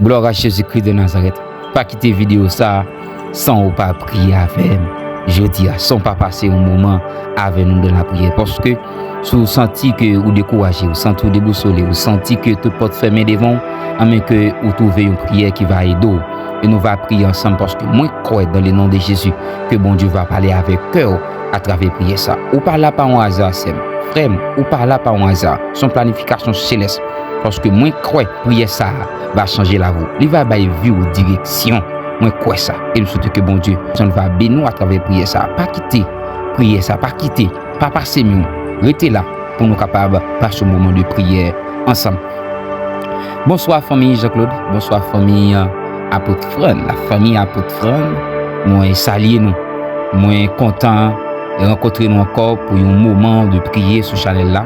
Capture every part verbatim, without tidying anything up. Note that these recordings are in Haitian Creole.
Glwa a Jezikri de Nazarèt. Pa kite videyo sa a san ou pa priye avè m jodi a, san ou pa pase yon moman avè nou nan lapriyè. Paske si w santi ke ou dekouraje, ou santi w debousole, ou santi ke tout pòt fèmen devan w, anben ke ou twouve yon priyè ki va ede w. E nou va priye ansanm paske mwen kwè dans le nom de Jésus ke Bondye va pale avèk kè w atravè priyè sa. Ou pa la pa yon aza, sè m. Frè m, ou pa la pa yon aza. Se yon planifikasyon selès. Paske mwen kwè priyè sa a va chanje lavi w. Li va bay vi w direksyon. Mwen kwè sa. E m swete ke Bondye, Bondye va beni w atravè priyè sa a. Pa kite priyè sa a. Pa kite. Pa pase men w. Rete la pou nou kapab pase yon moman de priyè ansanm. Bonswa fanmi Jean-Claude. Bonswa fanmi Apot Fran. La fanmi Apot Fran, mwen salye nou. Mwen kontan rankontre nou ankò pou yon moman de priye sou chanèl la.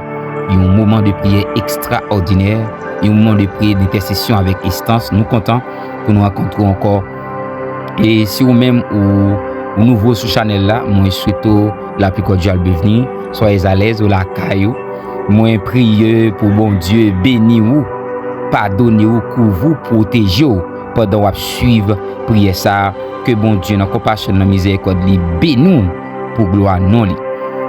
Yon moman de priye ekstraòdinè. Yon moman de priye, de entèsesyon avèk estans. Nou kontan pou nou rankontre w ankò. E si ou menm ou, ou nouvo sou chanèl la, mwen swete w la pli kòdyal byenvni. Soyez à l'aise ou lakay ou. Mwen priye pou Bondye beni ou, padone ou, kouvri w, pwoteje w pandan w ap swiv priyè sa a. Ke Bondye nan konpasyon, nan mizèrikòd li beni w pou glwa non li.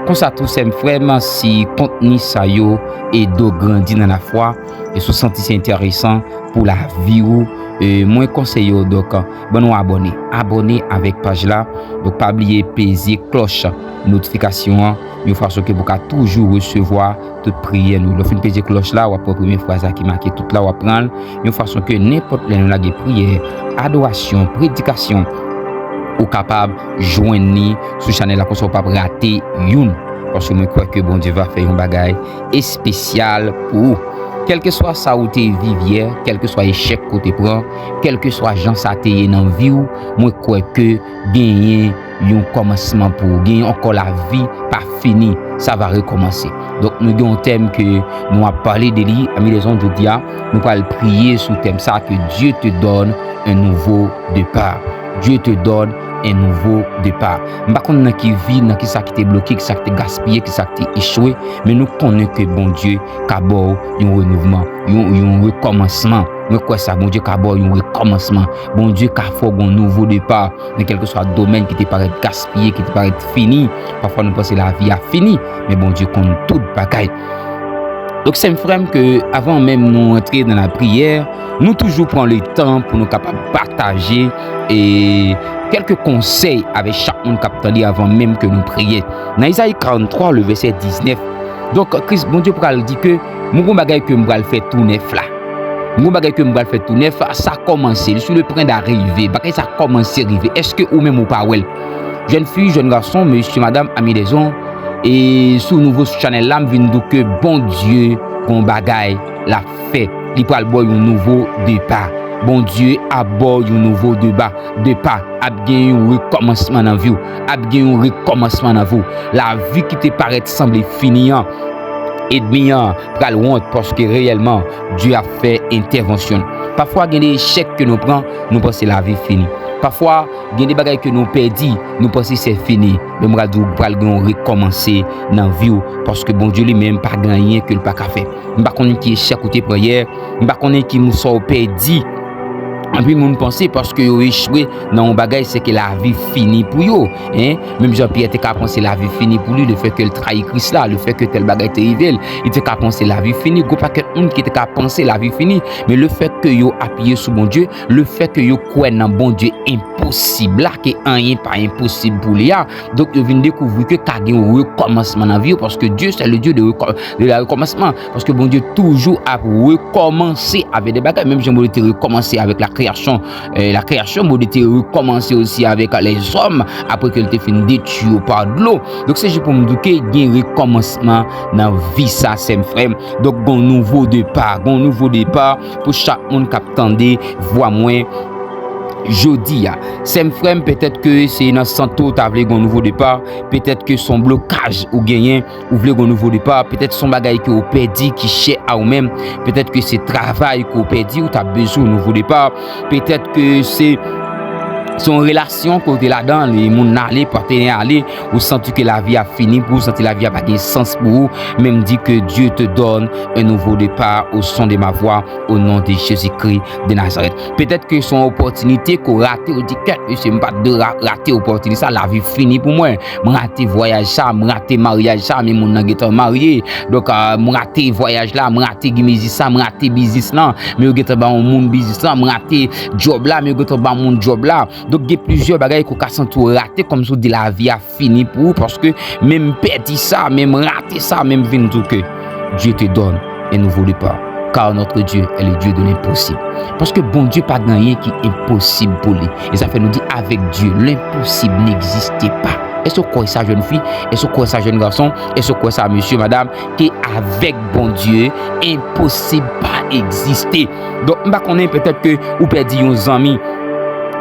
Konsa tou sè m, frè m, si kontni sa yo ede w grandi nan lafwa, e si w santi se enteresan pou lavi w, e mwen konseye w, donk, ban nou abòne. Abòne avèk paj la. Donk pa bliye peze klòch notifikasyon an yon fason ke pou ka toujou resevwa tout priyè nou. Lè w fin peze klòch la, w ap pran premye fraz la ki make tout la, w ap pran l yon fason ke nenpòt lè nou lage priyè, adorasyon, predikasyon, ou kapab jwenn li sou chanèl la, konsa w p ap rate youn. Paske mwen kwè ke Bondye va fè yon bagay espesyal pou ou. Kèlkeswa sa ou te viv yè, kèlkeswa echèk ke w te pran, kèlkeswa jan sa te ye nan vi w, mwen kwè ke genyen yon kòmansman pou ou, genyen ankò lavi pa fini, sa va rekòmanse. Donk, nou gen yon tèm ke nou ap pale de li, Amis des Ondes, jodi a, nou pral priye sou tèm sa, que Dieu te donne un nouveau départ. Dieu te donne un nouveau départ. M pa konn nan ki vi, nan ki sa ki te bloke, ki sa ki te gaspiye, ki sa ki te echwe, men nou konnen ke Bondye ka ba w yon renouvman, yon, yon rekòmansman. Mwen kwè sa, Bondye ka ba w yon rekòmansman. Bondye ka fè w gen yon nouvo depa nan kèlkeswa domèn ki te parèt gaspiye, ki te parèt fini. Pafwa nou panse lavi a fini, men Bondye konn tout bagay. Donk, sè m, frè m, ke avan menm nou antre nan lapriyè, nou toujou pran letan pou nou kapab pataje e kèlke konsèy avèk chak moun k ap tande avan menm ke nou priye. Nan Izayi karannntwa, le vèsè diznèf, donk, Kris, Bondye pral di ke, "Mwen gon bagay ke m pral fè tou nèf la." Gon bagay ke m pral fè tou nèf, sa kòmanse, li sou le pwen darive, bagay sa kòmanse rive. Èske ou menm ou pa wè l? Jèn fi, jèn gason, mesye, madanm, ami dèzon, e si w nouvo sou chanèl la, m vin di w ke Bondye gon bagay l ap fè. Li pral ba w yon nouvo depa. Bondye ap ba w yon nouvo deba, depa. Ap gen yon rekòmansman nan vi w. Ap gen yon rekòmansman nan vi w. Lavi ki te parèt sanble fini an, ènmi an pral wont paske reyèlman, Dye ap fè entèvansyon l. Pafwa, gen de echèk ke nou pran, nou panse lavi fini. Pafwa, gen de bagay ke nou pèdi, nou panse se fini. Men m pral di w, pral gen yon rekòmanse nan vi w, paske Bondye li menm pa gen anyen ke l pa ka fè. M pa konnen ki echèk ou te pran yè, m pa konnen ki moun sa w pèdi. Anpil moun panse paske yo echwe nan yon bagay, se ke lavi fini pou yo, en. Menm jan Pyè te ka panse lavi fini pou li, lefètke l trayi Kris la, lefètke tèl bagay te rive l, li te ka panse lavi fini. Gwo pakèt moun ki te ka panse lavi fini, men lefètke yo apiye sou Bondye, lefètke yo kwè nan Bondye enposib la, ke anyen pa enposib pou li a, donk yo vin dekouvri ke ka gen yon rekòmansman nan vi yo, paske Dieu, c'est le Dieu de recom-, de la recommencement. Paske Bondye toujou ap rekòmanse avèk de bagay. Menm jan Bondye te rekòmanse avèk la kreyasyon, eh, la kreyasyon, Bondye te rekòmanse osi avèk lèzòm, apre ke l te fin detwi yo pa dlo. Donk, se jis pou m di w ke gen rekòmansman nan vi sa, sè m, frè m. Donk, gon nouvo depa, gon nouvo depa pou chak moun k ap tande vwa mwen jodi a. Sè m, frè m, petèt ke se nan sante w ta vle gon nouvo depa, petèt ke se yon blokaj ou genyen, ou vle gon nouvo depa, petèt se yon bagay ke w pèdi ki chè a ou menm, petèt ke se travay ke w pèdi, ou ta bezwen yon nouvo depa, petèt ke se Se yon relasyon kote ladan li, moun ale, patnè ale, ou santi ke lavi a fini pou ou, ou santi lavi a pa gen sans pou ou, men m di que Dieu te donne un nouveau départ au son de ma voix, au nom de Jésus-Christ de Nazareth. Petèt ke se yon opòtinite ke w rate, ou di, kèt, mesye, m pa t dwe ra- rate opòtinite sa, lavi fini pou mwen. M rate vwayaj sa, m rate maryaj sa, men moun nan gentan marye. Donk, ah, m rate vwayaj la, m rate gen biznis sa, m rate biznis lan, men yo gentan ba yon moun biznis lan, m rate djòb la, men yo gentan ba yon moun djòb la. Donk, gen plizyè bagay ke w ka santi w rate, kòmsi w di lavi a fini pou ou, paske men m pèdi sa, men m rate sa, men m vin di w ke Dieu te donne un nouveau départ, car notre Dieu est le Dieu de l'impossible. Paske Bondye pa gen anyen ki enposib pou li. E sa fè nou di, avec Dieu, l'impossible n'existe pas. Èske w kwè sa, jèn fi? Èske w kwè sa, jèn gason? Èske w kwè sa, mesye, madam? Ke avèk Bondye, enposib pa egziste. Donk, m pa konnen, petèt ke ou pèdi yon zanmi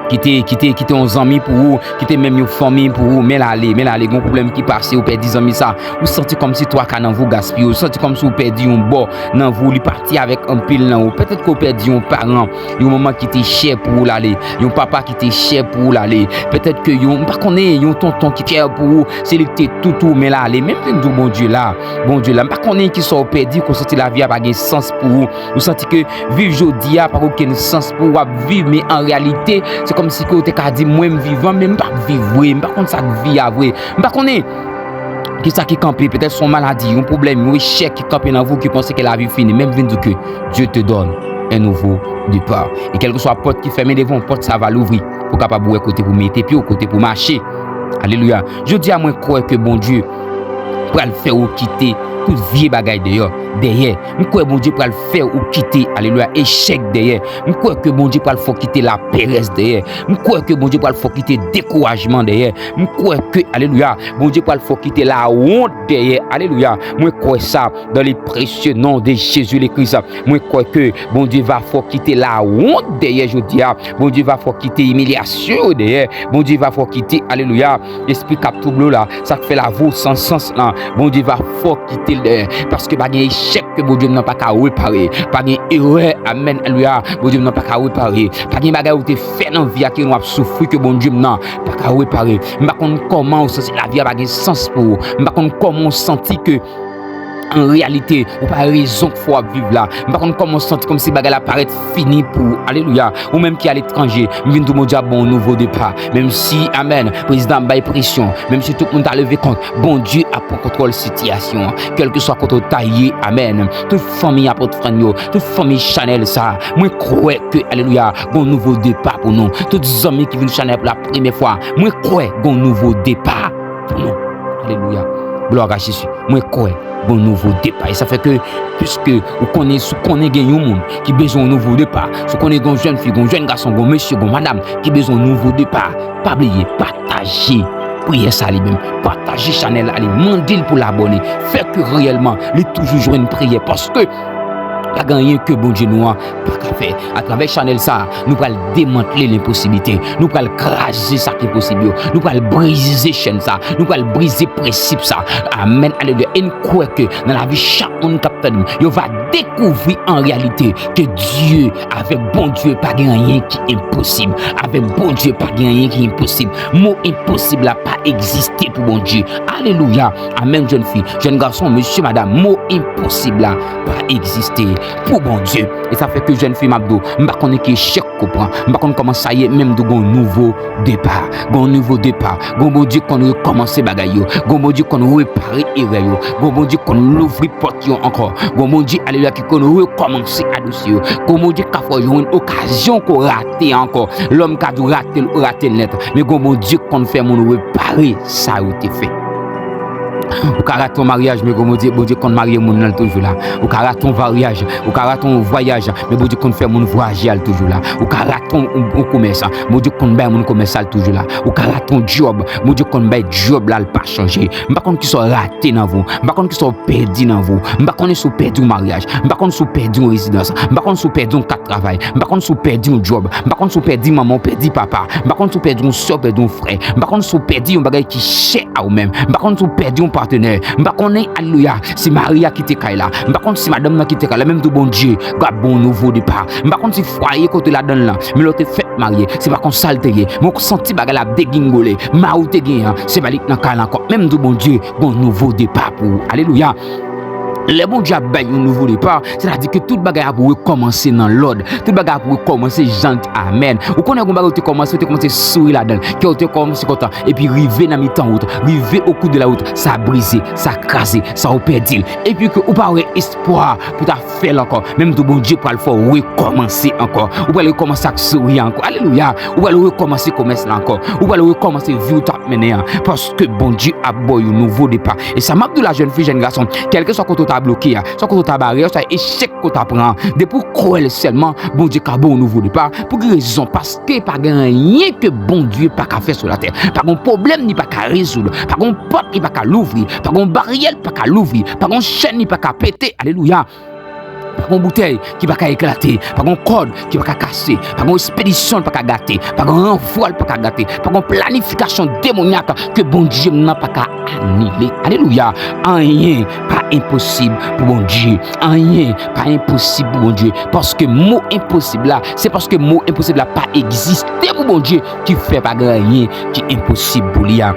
ki te, ki te, ki te yon zanmi pou ou, ki te menm yon fanmi pou ou, men l ale, men l ale, gen yon pwoblèm ki pase, ou pèdi zanmi sa, ou santi kòmsi twa ka nan vi w gaspiye, ou santi kòmsi ou pèdi yon bò nan vi w, li pati avèk anpil nan ou. Petèt ke w pèdi yon paran, yon manman ki te chè pou ou l ale, yon papa ki te chè pou ou l ale. Petèt ke yon, m pa konnen, yon tonton ki chè pou ou, se li ki te tout ou, men l ale. Men m vin di w Bondye la, Bondye la. M pa konnen kisa w pèdi, ke w santi lavi a pa gen sans pou ou. Ou santi ke viv jodi a pa gen okenn sans pou w ap viv, men an reyalite, se kòmsi ke w te ka di, mwen m vivan, men m p ap viv vre, m pa konn sa k vi a vre. M pa konnen kisa ki kanpe, petèt se yon maladi, yon pwoblèm, yon echèk ki kanpe nan vi w, ki panse ke lavi fini. Men m vin di w ke Dieu te donne un nouveau départ. E kèlkeswa pòt ki fèmen devan w, pòt sa va louvri pou w kapab wè kote pou mete pye w, kote pou mache. Alelouya. Jodi a, mwen kwè ke Bondye pral fè w kite tout vye bagay dèyè, dèyè. M kwè Bondye pral fè w kite, alelouya, echèk dèyè. M kwè ke Bondye pral fè w kite lapèrèz dèyè. M kwè ke Bondye pral fè w kite dekourajman dèyè. M kwè ke, alelouya, Bondye pral fè w kite lawont dèyè. Alelouya. Mwen kwè sa dans le précieux nom de Jésus le Christ. Mwen kwè ke Bondye va fè w kite lawont dèyè jodi a. Bondye va fè w kite imilyasyon yo dèyè. Bondye va fè w kite, alelouya, espri k ap twouble w la, sa k fè lavi w san sans lan. Bondye va fè w kite l dèyè. Paske pa gen echèk ke Bondye m nan pa ka repare. Pa gen erè, amèn, alelouya, Bondye m nan pa ka repare. Pa gen bagay ou te fè nan vi a ke nou ap soufri ke Bondye m nan pa ka repare. M pa konn kòman ou santi lavi a pa gen sans pou ou. M pa konn kòman ou santi ke an reyalite, ou pa rezon k fè w ap viv la. M pa konn kòman w santi kòmsi bagay la parèt fini pou ou. Alelouya. Ou menm ki aletranje, m vin di w Bondye ap ba w yon nouvo depa. Menm si, amèn, prezidan ap bay presyon, menm si tout moun ta leve kont, Bondye ap pran kontwòl sitiyasyon an. Kèlkeswa kote w ta ye, amèn. Tout fanmi Apot Fran yo, tout fanmi chanèl sa, mwen kwè ke, alelouya, gen yon nouvo depa pou nou. Tout zanmi ki vin chanèl pou la premyè fwa, mwen kwè gen yon nouvo depa pou nou. Alelouya. Glwa a Jezi. Mwen kwè gen yon nouvo depa. E sa fè ke, piske ou konnen, si w konnen gen yon moun ki bezwen yon nouvo depa, si w konnen gen yon jèn fi, gen yon jèn gason, gen yon mesye, gen yon madanm ki bezwen yon nouvo depa, pa bliye, pataje priyè sa li menm. Pataje chanèl la, li mande l pou l abòne. Fè ke reyèlman, li toujou jwenn priyè. Paske pa gen anyen ke Bondye nou an pa ka fè. Atravè chanèl sa, nou pral demantle lenposiblite. Nou pral kraze sa ki enposib yo. Nou pral brize chèn sa. Nou pral brize prensip sa. Amèn. Alelouya. E n kwè ke nan lavi chak moun k ap tande m, yo va dekouvri an reyalite ke Dye, avèk Bondye, pa gen anyen ki enposib. Avèk Bondye, pa gen anyen ki enposib. Mo enposib la pa egziste pou Bondye. Alelouya. Amèn, jèn fi, jèn gason, mesye, madanm, mo enposib la pa egziste pou Bondye. E sa fè ke jèn fi m ap di w, m pa konnen ki echèk ke w pran, m pa konn kòman sa ye, men m di w gen yon nouvo depa. Gen yon nouvo depa. Gen yon Bondye konn rekòmanse bagay yo. Gen yon Bondye konn repare erè yo. Gen yon Bondye konn louvri pòt yo ankò. Gen yon Bondye, alelouya, ki konn rekòmanse a dosye yo. Gen yon Bondye k ka fè w jwenn okazyon ke w rate ankò. Lòm ka di w rate l, ou rate l nèt. Men gen yon Bondye k konn fè moun repare sa yo te fè. Ou ka rate yon maryaj, men Bondye, Bondye konn marye moun nan, l toujou la. Ou ka rate yon varyaj, ou ka rate yon vwayaj, men Bondye konn fè moun vwayaje a, l toujou la. Ou ka rate yon, yon, yon komès, Bondye konn bay moun komès sa, l toujou la. Ou ka rate yon djòb, Bondye konn bay djòb la, l pa chanje. M pa konn kisa w rate nan vi w, m pa konn kisa w pèdi nan vi w, m pa konnen si w pèdi yon maryaj, m pa konn si w pèdi yon rezidans, m pa konn si w pèdi yon kat travay, m pa konn si w pèdi yon djòb, m pa konn si w pèdi manman, w pèdi papa, m pa konn si w pèdi yon sè, w pèdi yon frè, m pa konn si w pèdi yon bagay ki chè a ou menm, m pa konn si w pèdi yon patenè. M pa konnen, alelouya, si mari a kite kay la. M pa konn si madanm nan kite kay la. Men m di w, Bondye, gad, ba w yon nouvo depa. M pa konn si fwaye kote ladan l lan, men lè w te fèk marye, se pa konsa l te ye. Men w santi bagay la ap degingole. Mari w te genyen an, se pa li k nan kay la ankò. Men m di w, Bondye gen yon nouvo depa pou ou. Alelouya. Lè Bondye ap bay yon nouvo depa, sètadi ke tout bagay ap rekòmanse nan lòd. Tout bagay ap rekòmanse jan l te, amèn. Ou konnen yon bagay ou te kòmanse, ou te kòmanse souri ladan l, kè w te kòmanse kontan. Epi rive nan mitan wout, rive o kou de la wout, sa brize, sa kraze, sa ou pèdi l. Epi ke ou pa wè espwa pou ta fè l ankò. Men m di w, Bondye pral fè w rekòmanse ankò. Ou pral rekòmanse ak souri ankò. Alelouya. Ou pral rekòmanse komès la ankò. Ou pral rekòmanse vi w t ap mennen an. Paske Bondye ap ba w yon nouvo depa. E sa m ap di w la, jèn fi, jèn gason, kèlkeswa kote w ta bloke a, swa kote w ta bare a, swa echèk ke w ta pran an, depi w kwè l sèlman, Bondye ka ba w nouvo depa. Pou ki rezon? Paske pa gen anyen ke Bondye pa ka fè sou latè. Pa gen pwoblèm li pa ka rezoud. Pa gen pòt li pa ka louvri. Pa gen baryè li pa ka louvri. Pa gen chèn li pa ka pete. Alelouya. Pa gen boutèy ki pa ka eklate. Pa gen kòd ki pa ka kase. Pa gen espedisyon li pa ka gate. Pa gen ranvwa li pa ka gate. Pa gen planifikasyon demonyak ke Bondye m nan pa ka anile. Alelouya. Anyen pa enposib pou Bondye. Anyen pa enposib pou Bondye. Paske mo enposib la, se paske mo enposib la pa egziste pou Bondye ki fè pa gen anyen ki enposib pou li a.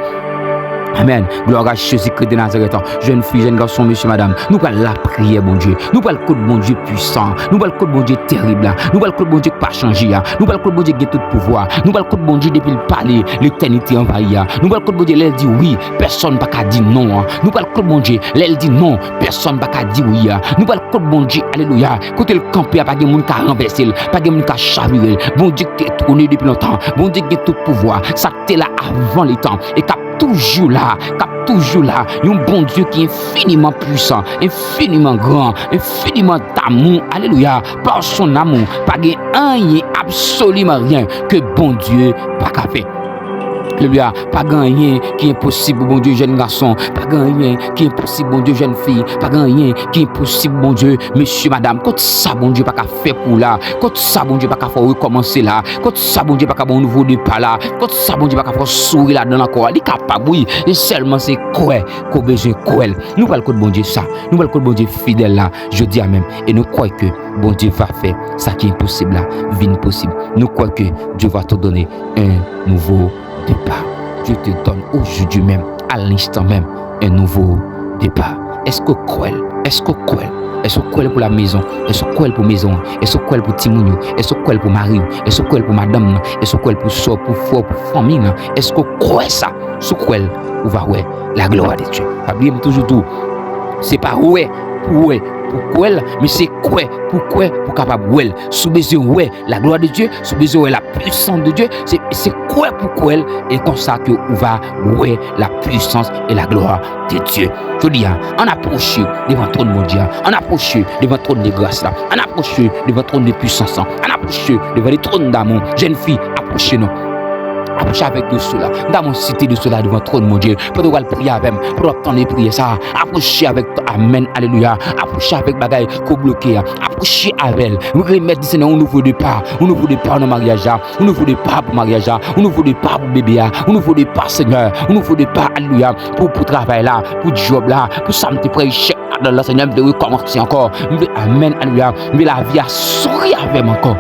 Amèn. Glwa a Jezi Kris de Nazarèt. Jèn fi, jèn gason, mesye, madanm, nou pral lapriyè Bondye. Nou pral kot Bondye pwisan. Nou pral kot Bondye terib la. Nou pral kot Bondye k pa chanje a. Nou pral kot Bondye k gen tout pouvwa. Nou pral kot Bondye depi l pale, letènite anvayi a. Nou pral kot Bondye lè l di wi, pèsonn pa ka di non an. Nou pral kot Bondye lè l di non, pèsonn pa ka di wi a. Nou pral kot Bondye, alelouya, kote l kanpe a, pa gen moun ka ranvèse l, pa gen moun ka chavire l. Bondye ki te twone depi lontan, Bondye ki gen tout pouvwa, sa k te la avan letan, e k ap toujou la, k ap toujou la, yon Bondye ki enfiniman pwisan, enfiniman gran, enfiniman damou, alelouya, pa son amou, pa gen anyen, absoliman ryen ke Bondye pa ka fè. Alelouya. Pa gen anyen ki enposib pou Bondye, jèn gason. Pa gen anyen ki enposib Bondye, jèn fi. Pa gen anyen ki enposib Bondye, mesye, madanm. Kot sa Bondye pa ka fè pou w la? Kot sa Bondye pa ka fè w rekòmanse la? Kot sa Bondye pa ka ba w nouvo depa la? Kot sa Bondye pa ka fè w souri ladan l ankò a? Li kapab, wi. E sèlman se kwè ke w bezwen kwè l. Nou pral kot Bondye sa. Nou pral kot Bondye fidèl la, jodi a menm. E nou kwè ke Bondye va fè sa ki enposib la vin posib. Nou kwè ke Dieu va te donner un nouveau départ. Dieu te donne aujourd'hui même, à l'instant même, un nouveau départ. Èske w kwè l? Èske w kwè l? Èske w kwè l pou la maison? Èske w kwè l pou mezon an? Èske w kwè l pou timoun yo? Èske w kwè l pou mari w? Èske w kwè l pou madanm nan? Èske w kwè l pou sè w, pou frè w, pou fanmi nan? Èske w kwè sa? Si w kwè l, ou va wè la gloire de Dieu. Pa bliye m toujou di w, se pa wè pou wè pou kwè l, men se kwè pou kwè pou kapab wè l. Si w bezwen wè la gloire de Dieu, si w bezwen wè la puissance de Dieu, se, se kwè pou kwè l, e konsa ke ou va wè la puissance et la gloire de Dieu. Jodi a, ann apwoche devan twòn Bondye a, ann apwoche devan twòn de gras la, ann apwoche devan twòn de pwisans la, ann apwoche devan le trône d'amour. Jèn fi, apwoche non. Apwoche avèk de sela. M ta bon site de sela devan twòn Bondye. Pandan w al priye avè m, pandan w ap tande priyè sa, apwoche avèk, amèn, alelouya. Apwoche avèk bagay ke w bloke a. Apwoche avè l. Remèt di Senyè yon nouvo depa. Yon nouvo depa nan maryaj la. Yon nouvo depa pou maryaj la. Yon nouvo depa pou bebe a. Yon nouvo depa, Senyè. Yon nouvo depa, alelouya. Pou, pou travay la, pou djòb la, pou sa m te pran echèk ladan l la, Senyè, m vle rekòmanse ankò. M vle, amèn, alelouya. M vle lavi a souri avè m ankò.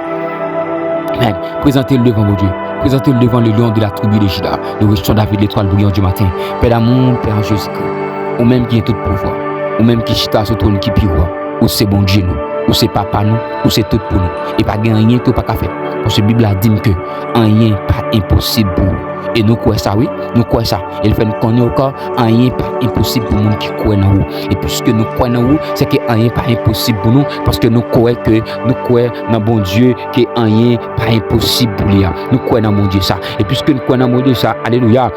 Amèn. Prezante l devan Bondye. Prezante l devan le lion de la tribu de Juda, le rich son David, l'étoile brillante du matin. Pè damou, Pè an Jezikri, ou menm ki gen tout pouvwa, ou menm ki chita sou twòn ki pi wo a, ou se Bondye nou, ou se Papa nou, ou se tout pou nou. E pa gen anyen ke w pa ka fè. Paske Bib la di n ke anyen pa enposib pou ou. E nou kwè sa, wi, nou kwè sa. E l fè n konnen ankò, anyen pa enposib pou moun ki kwè nan ou. E piske nou kwè nan ou, se ke anyen pa enposib pou nou, paske nou kwè ke, nou kwè nan Bondye, ke anyen pa enposib pou li a. Nou kwè nan Bondye sa. E piske n kwè nan Bondye sa, alelouya,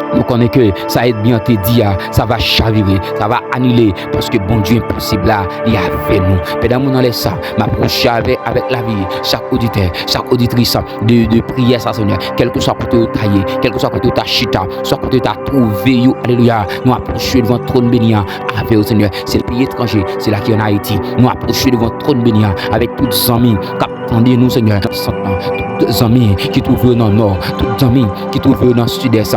nou konnen ke sa ènmi an te di a, sa va chavire, sa va anile, paske Bondye enposib la, li avè nou. Pè damou, nan lè sa, m apwoche avè, avèk lavi chak oditè, chak oditris de, de priyè sa, Senyè. Kèlkeswa kote yo ta ye, kèlkeswa kote yo ta chita, swa kote yo ta twouve yo, alelouya, nou apwoche devan twòn beni an avè w, Senyè. Se peyi etranje, se la ki ann Ayiti. Nou apwoche devan twòn beni an avèk tout zanmi k ap tande nou, Senyè, nan sant lan, tout zanmi ki twouve yo nan nò, tout zanmi ki twouve yo nan sidès.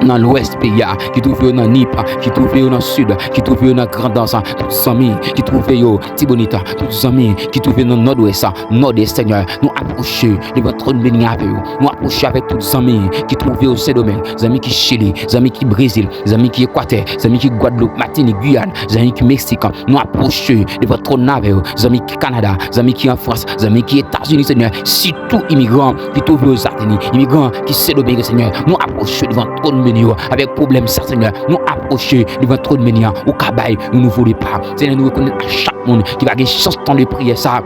nan lwès peyi a, ki twouve yo nan Nip, ki twouve yo nan Sid, ki twouve yo nan Grandans, tout zanmi ki twouve yo Tibonit, tout zanmi ki twouve yo nan Nòdwès, Nòdès, Senyè, nou apwoche devan twòn beni avè yo. Nou apwoche avèk tout zanmi ki twouve yo Sendomeng, zanmi ki Chili, zanmi ki Brezil, zanmi ki Ekwatè, zanmi ki Gwadloup, Matinik, Giyàn, zanmi ki Meksik. Nou apwoche devan twòn nan avè yo, zanmi ki Kanada, zanmi ki an Frans, zanmi ki Etazini, Senyè, sitou imigran ki twouve yo Etazini, imigran ki Sendomeng, Senyè. Nou apwoche devan twòn beni yo avèk pwoblèm sa, Senyè. Nou apwoche devan twòn beni an, ou ka bay yon nouvo depa. Senyè, nou rekonèt a chak moun ki pa gen chans tande priyè sa.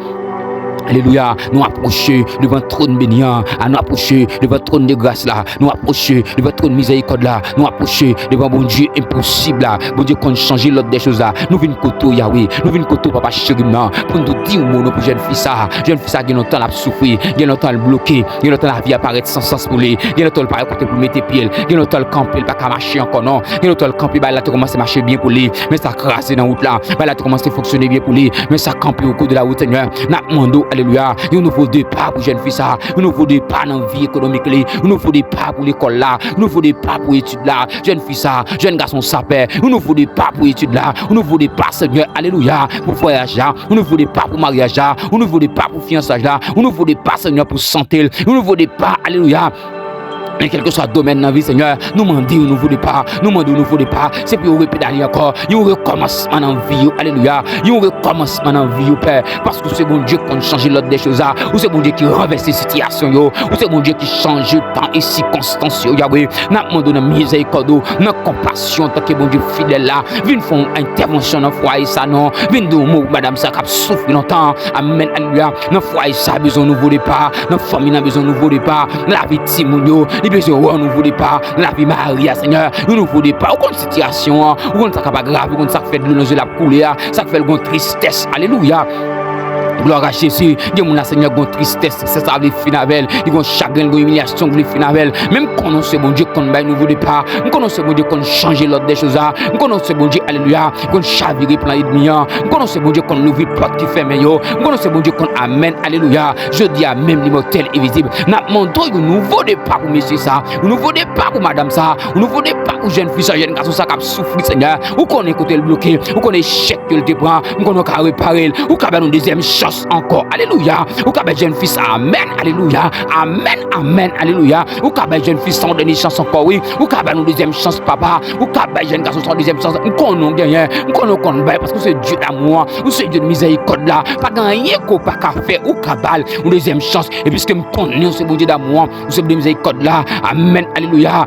Alelouya, nou apwoche devan twòn beni an, a nou apwoche devan twòn de gras la, nou apwoche devan twòn mizèrikòd la, nou apwoche devan Bondye enposib la. Bondye konn chanje lòd dè choz la. Nou vin kote w, Yawe, nou vin kote w, Papa cheri m nan, pou n tou di yon mo non pou jèn fi sa. Jèn fi sa gen lontan l ap soufri, gen lontan l bloke, gen lontan lavi a parèt san sans pou li, gen lontan l pa wè kote pou l mete pye l, gen lontan l kanpe, l pa ka mache ankò non, gen lontan l kanpe, bagay la te kòmanse mache byen pou li, men sa kraze nan wout la, bagay la te kòmanse fonksyone byen pou li, men sa kanpe o kou de la wout, Senyè. N ap mande w, alelouya, yon nouvo depa pou jèn fi sa, yon nouvo depa nan vi ekonomik li, yon nouvo depa pou lekòl la, yon nouvo depa pou etid la, jèn fi sa, jèn gason sa, Pè, yon nouvo depa pou etid la, yon nouvo depa, Senyè, alelouya, pou vwayaj la, yon nouvo depa pou maryaj la, yon nouvo depa pou fiyansaj la, yon nouvo depa, Senyè, pou sante l, yon nouvo depa, alelouya, nan kèlkeswa domèn nan vi, Senyè, nou mande yon nouvo depa, nou mande yon nouvo depa, se pou yo repedale ankò, yon rekòmansman nan vi yo, alelouya, yon rekòmansman nan vi yo, Pè, paske ou se Bondye ki konn chanje lòd dè choz la, ou se Bondye ki ranvèse sitiyasyon yo, ou se Bondye ki chanje tan e sikonstans yo, Yawe. N ap mande w nan mizèrikòd ou, nan konpasyon, antanke Bondye fidèl la, vin fè yon entèvansyon nan fwaye sa non, vin di yon mo pou madanm sa k ap soufri lontan, amèn, alelouya. Nan fwaye sa bezwen nouvo depa, nan fanmi nan bezwen nouvo depa, nan lavi timoun yo, li bezwen wè yon nouvo depa, nan lavi mari a, Senyè, yon nouvo depa. Ou konn sitiyasyon an, ou konn sa k ap agrave, ou konn sa k fè dlo nan zye l ap koule a, sa k fè l gon tristès, alelouya. Glwa a Jezi, gen moun la, Senyè, gon tristès, se sa vle fin avè l, li gon chagren, li gon imilyasyon k vle fin avè l. Men m konnen w se Bondye k konn bay nouvo depa, m konnen w se Bondye k konn chanje lòd dè choz la, m konnen w se Bondye, alelouya, ki konn chavire plan ènmi an. M konnen w se Bondye k konn louvri pòt ki fèmen yo. M konnen w se Bondye k konn, amèn, alelouya. Jodi a menm, limòtèl envizib, n ap mande w yon nouvo depa pou mesye sa, yon nouvo depa pou madanm sa, yon nouvo depa pou jèn fi sa, jèn gason sa k ap soufri, Senyè. Ou konnen kote l bloke, ou konnen echèk ke l te pran. M konnen w ka repare l, ou ka ba nou dezyèm chans ankò. Alelouya. Ou ka bay jèn fi sa, amèn, alelouya. Amèn, amèn, alelouya. Ou ka bay jèn fi sa yon dènye chans ankò, wi. Ou ka ba nou dezyèm chans, papa. Ou ka bay jèn gason sa yon dezyèm chans. M konnen w genyen. M konnen w konn bay, paske w se Dye damou an. Ou se Dye de mizèrikòd la. Pa gen anyen ke w pa ka fè. Ou ka ba l yon dezyèm chans. E piske m konnen w se Bondye damou an, ou se Bondye mizèrikòd la. Amèn, alelouya.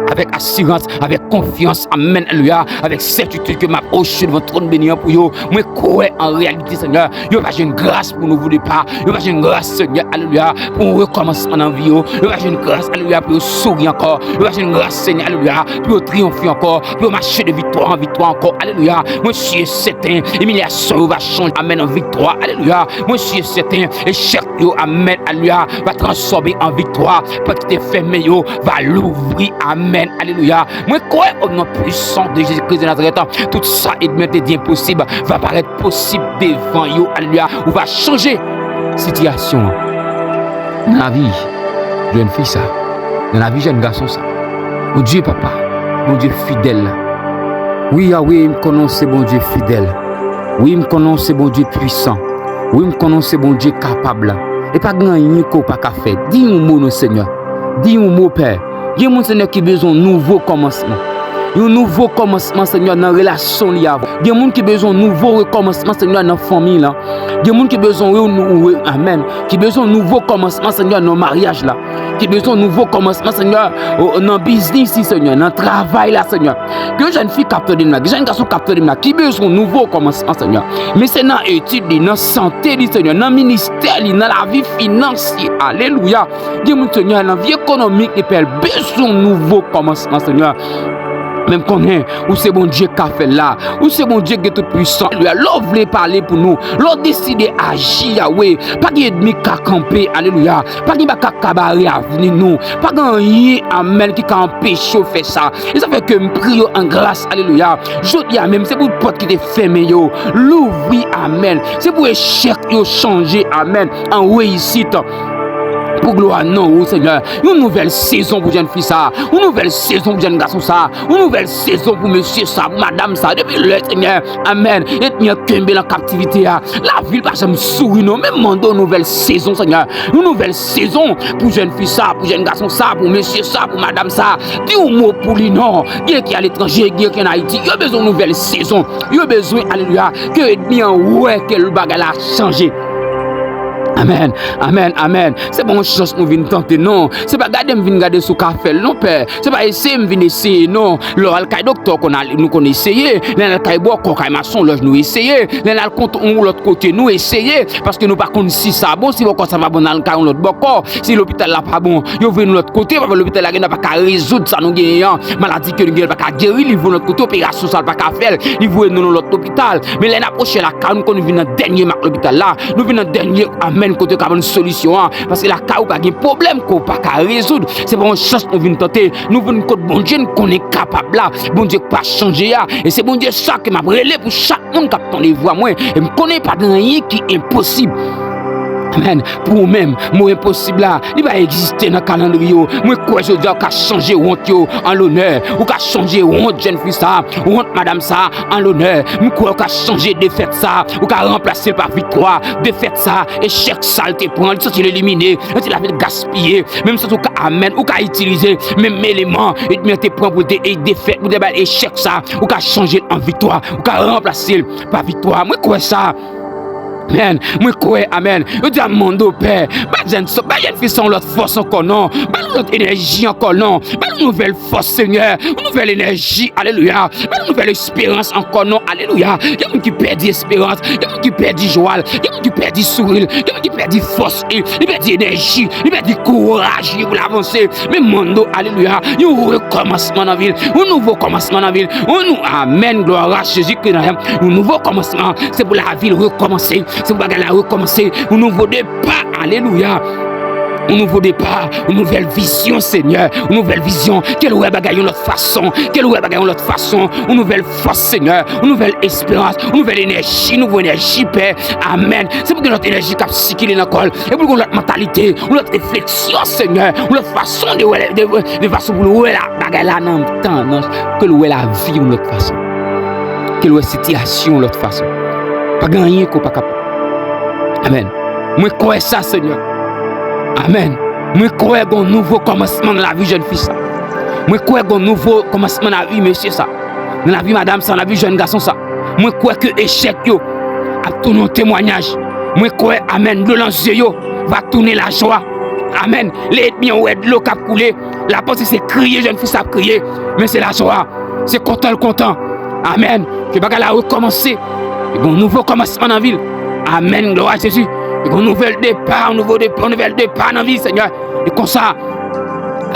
Avèk asirans, avèk konfyans, amèn, alelouya, avèk sètitid ke m ap oche devan twòn beni an pou yo. Mwen kwè an reyalite, Senyè, yo va jwenn gras pou nouvo depa. Yo va jwenn gras, Senyè, alelouya, pou yon rekòmansman nan vi yo. Yo va jwenn gras, alelouya, pou yo souri ankò. Yo va jwenn gras, Senyè, alelouya, pou yo triyonfe ankò, pou yo mache de viktwa an viktwa ankò. Alelouya. Mwen si e sèten, imilyasyon yo va chanje, amèn, an viktwa. Alelouya. Mwen si e sèten, echèk yo, amèn, alelouya, va transfòme an viktwa. Pòt ki te fèmen yo va louvri, amèn, alelouya. Mwen kwè o non pwisan de Jezi Kris de Nazarèt, tout sa ènmi an te di enposib va parèt posib devan yo, alelouya. Ou va chanje sitiyasyon an. Nan lavi jèn fi sa, nan lavi jèn gason sa, Bondye papa, Bondye fidèl la. Wi, Yawe, m konnen w se Bondye fidèl. Wi, m konnen w se Bondye pwisan. Wi, m konnen w se Bondye kapab la. E pa gen anyen ke w pa ka fè. Di yon mo non, Senyè. Di yon mo, Pè. Gen moun, Senyè, ki bezwen yon nouvo kòmansman. Yon nouvo kòmansman, Senyè, nan relasyon li avè w. Gen moun ki bezwen yon nouvo rekòmansman, Senyè, nan fanmi lan. Gen moun ki bezwen yon nou-, amèn, ki bezwen yon nouvo kòmansman, Senyè, nan maryaj la. Ki bezwen yon nouvo kòmansman, Senyè, o, nan biznis li, Senyè, nan travay la, Senyè. Gen jèn fi k ap tande m la, gen jèn gason k ap tande m la, ki bezwen yon nouvo kòmansman, Senyè. Men se nan etid li, nan sante li, Senyè, nan ministè li, nan lavi finans li. Alelouya. Gen moun, Senyè, nan vi ekonomik li, Pè, bezwen yon nouvo kòmansman, Senyè. Men m konnen ou se Bondye k ka fè l la. Ou se Bondye ki gen tout pwisan. Alelouya. Lè w vle pale pou nou, lè w deside aji, Yawe, pa gen ènmi k ka kanpe. Alelouya. Pa gen bagay k ka bare avni nou. Pa gen anyen, amèn, ki ka anpeche w fè sa. E sa fè ke m priye w an gras, alelouya. Jodi a menm, se pou pòt ki te fèmen yo louvri, amèn. Se pou echèk yo chanje, amèn, an reyisit. Pou glwa non ou, Senyè. Yon nouvèl sezon pou jèn fi sa. Yon nouvèl sezon pou jèn gason sa. Yon nouvèl sezon pou mesye sa, pou madanm sa. Depi lè, Senyè. Amèn. Ènmi an kenbe l an kaptivite a. Lavi l pa janm souri non. Men m mande yon nouvèl sezon, Senyè. Yon nouvèl sezon pou jèn fi sa, pou jèn gason sa, pou mesye sa, pou madanm sa. Di yon mo pou li non. Gen ki aletranje, gen ki an Ayiti. Yo bezwen yon nouvèl sezon. Yo bezwen, alelouya, ke ènmi an wè ke bagay la chanje. Amèn, amèn, amèn. Se pa yon chans nou vin tante, non. Se pa gade m vin gade si w ka fè l, non, Pè. Se pa eseye m vin eseye, non. Lè w al kay doktè, w konn al, nou konn eseye. Lè n al kay bòkò, kay masonlòj, nou eseye. Lè n al kont yon lòt kote, nou eseye. Paske nou pa konn si sa bon, si bòkò sa pa bon, n al kay yon lòt bòkò. Si lopital la pa bon, yo voye nou lòt kote, paske lopital la genlè pa ka rezoud sa nou genyen an. Maladi ke nou genyen pa ka geri, li voye lòt kote, operasyon sa l pa ka fè l, li voye nou nan lòt lopital. Men lè n apwoche lakay, nou konn vin nan dènye mak lopital la, nou vin nan dènye, amèn, kote yo ka ban n solisyon an. Paske lakay ou pa gen pwoblèm ke w pa ka rezoud. Se pa yon chans nou vin tante, nou vin kot Bondye n konnen kapab la, Bondye k pa chanje a. E se Bondye sa ke m ap rele pou chak moun k ap tande vwa mwen. E m konnen pa gen anyen ki enposib. Amèn. Pou ou menm, mo enposib la, li pa egziste nan kalandriye w. Mwen kwè jodi a ou ka chanje wont yo an lonè. Ou ka chanje wont jèn fi sa, wont madanm sa an lonè. M kwè ou ka chanje defèt sa, ou ka ranplase l pa viktwa. Defèt sa, echèk sa l te pran, li santi l elimine, li santi lavi l gaspiye. Menm santi ou ka, amèn, ou ka itilize menm eleman ènmi an te pran pou te e defèt, pou te bay echèk sa, ou ka chanje l an viktwa, ou ka ranplase l pa viktwa. Mwen kwè sa. Amèn. Mwen kwè, amèn. Yo di a mande w, Pè, ba jèn, ba jèn fi sa yon lòt fòs ankò non. Ba l yon lòt enèji ankò non. Ba l yon nouvèl fòs, Senyè. Yon nouvèl enèji, alelouya. Ba l yon nouvèl esperans ankò non, alelouya. Gen moun ki pèdi esperans, gen moun ki pèdi jwa l, gen moun ki pèdi souri l, gen moun ki pèdi fòs li, li pèdi enèji, li pèdi kouraj li pou l avanse. Men mande w, alelouya, yon rekòmansman nan vi l, yon nouvo kòmansman nan vi l, yon nou, amèn, glwa a Jezi Kris nan yon nouvo kòmansman. Se pou lavi l rekòmanse. Se pou bagay la rekòmanse. Yon nouvo depa. Alelouya. Yon nouvo depa. Yon nouvèl vizyon, Senyè. Yon nouvèl vizyon. Ke l wè bagay yon lòt fason. Ke l wè bagay yon lòt fason. Yon nouvèl fòs, Senyè. Yon nouvèl esperans. Yon nouvèl enèji. Nouvo enèji, Pè. Amèn. Se pou gen lòt enèji k ap sikile nan kò l. E pou l gen yon lòt mantalite. Yon lòt refleksyon, Senyè. Yon lòt fason de wè, de, de fason pou l wè la, bagay la nan tan, nan, ke l wè lavi yon lòt fason. Ke l wè sitiyasyon yon lòt fason. Pa gen anyen ke w pa kapab. Amèn. Mwen kwè sa, Senyè. Amèn. Mwen kwè gen yon nouvo kòmansman nan lavi jèn fi sa. Mwen kwè gen yon nouvo kòmansman nan lavi mesye sa. Nan lavi madanm sa, nan lavi jèn gason sa. Mwen kwè ke echèk yo ap tounen yon temwayaj. Mwen kwè, amèn, dlo nan zye yo va tounen lajwa. Amèn. Lè ènmi an wè dlo k ap koule, l ap panse se kriye jèn fi sa ap kriye, men se lajwa. Se kontan l kontan. Amèn. Ke bagay la rekòmanse. Gen yon nouvo kòmansman nan vi l. Amèn. Glwa a Jezi. Gen yon nouvèl depa, yon nouvo depa, yon nouvèl depa nan vi l, Senyè. E konsa,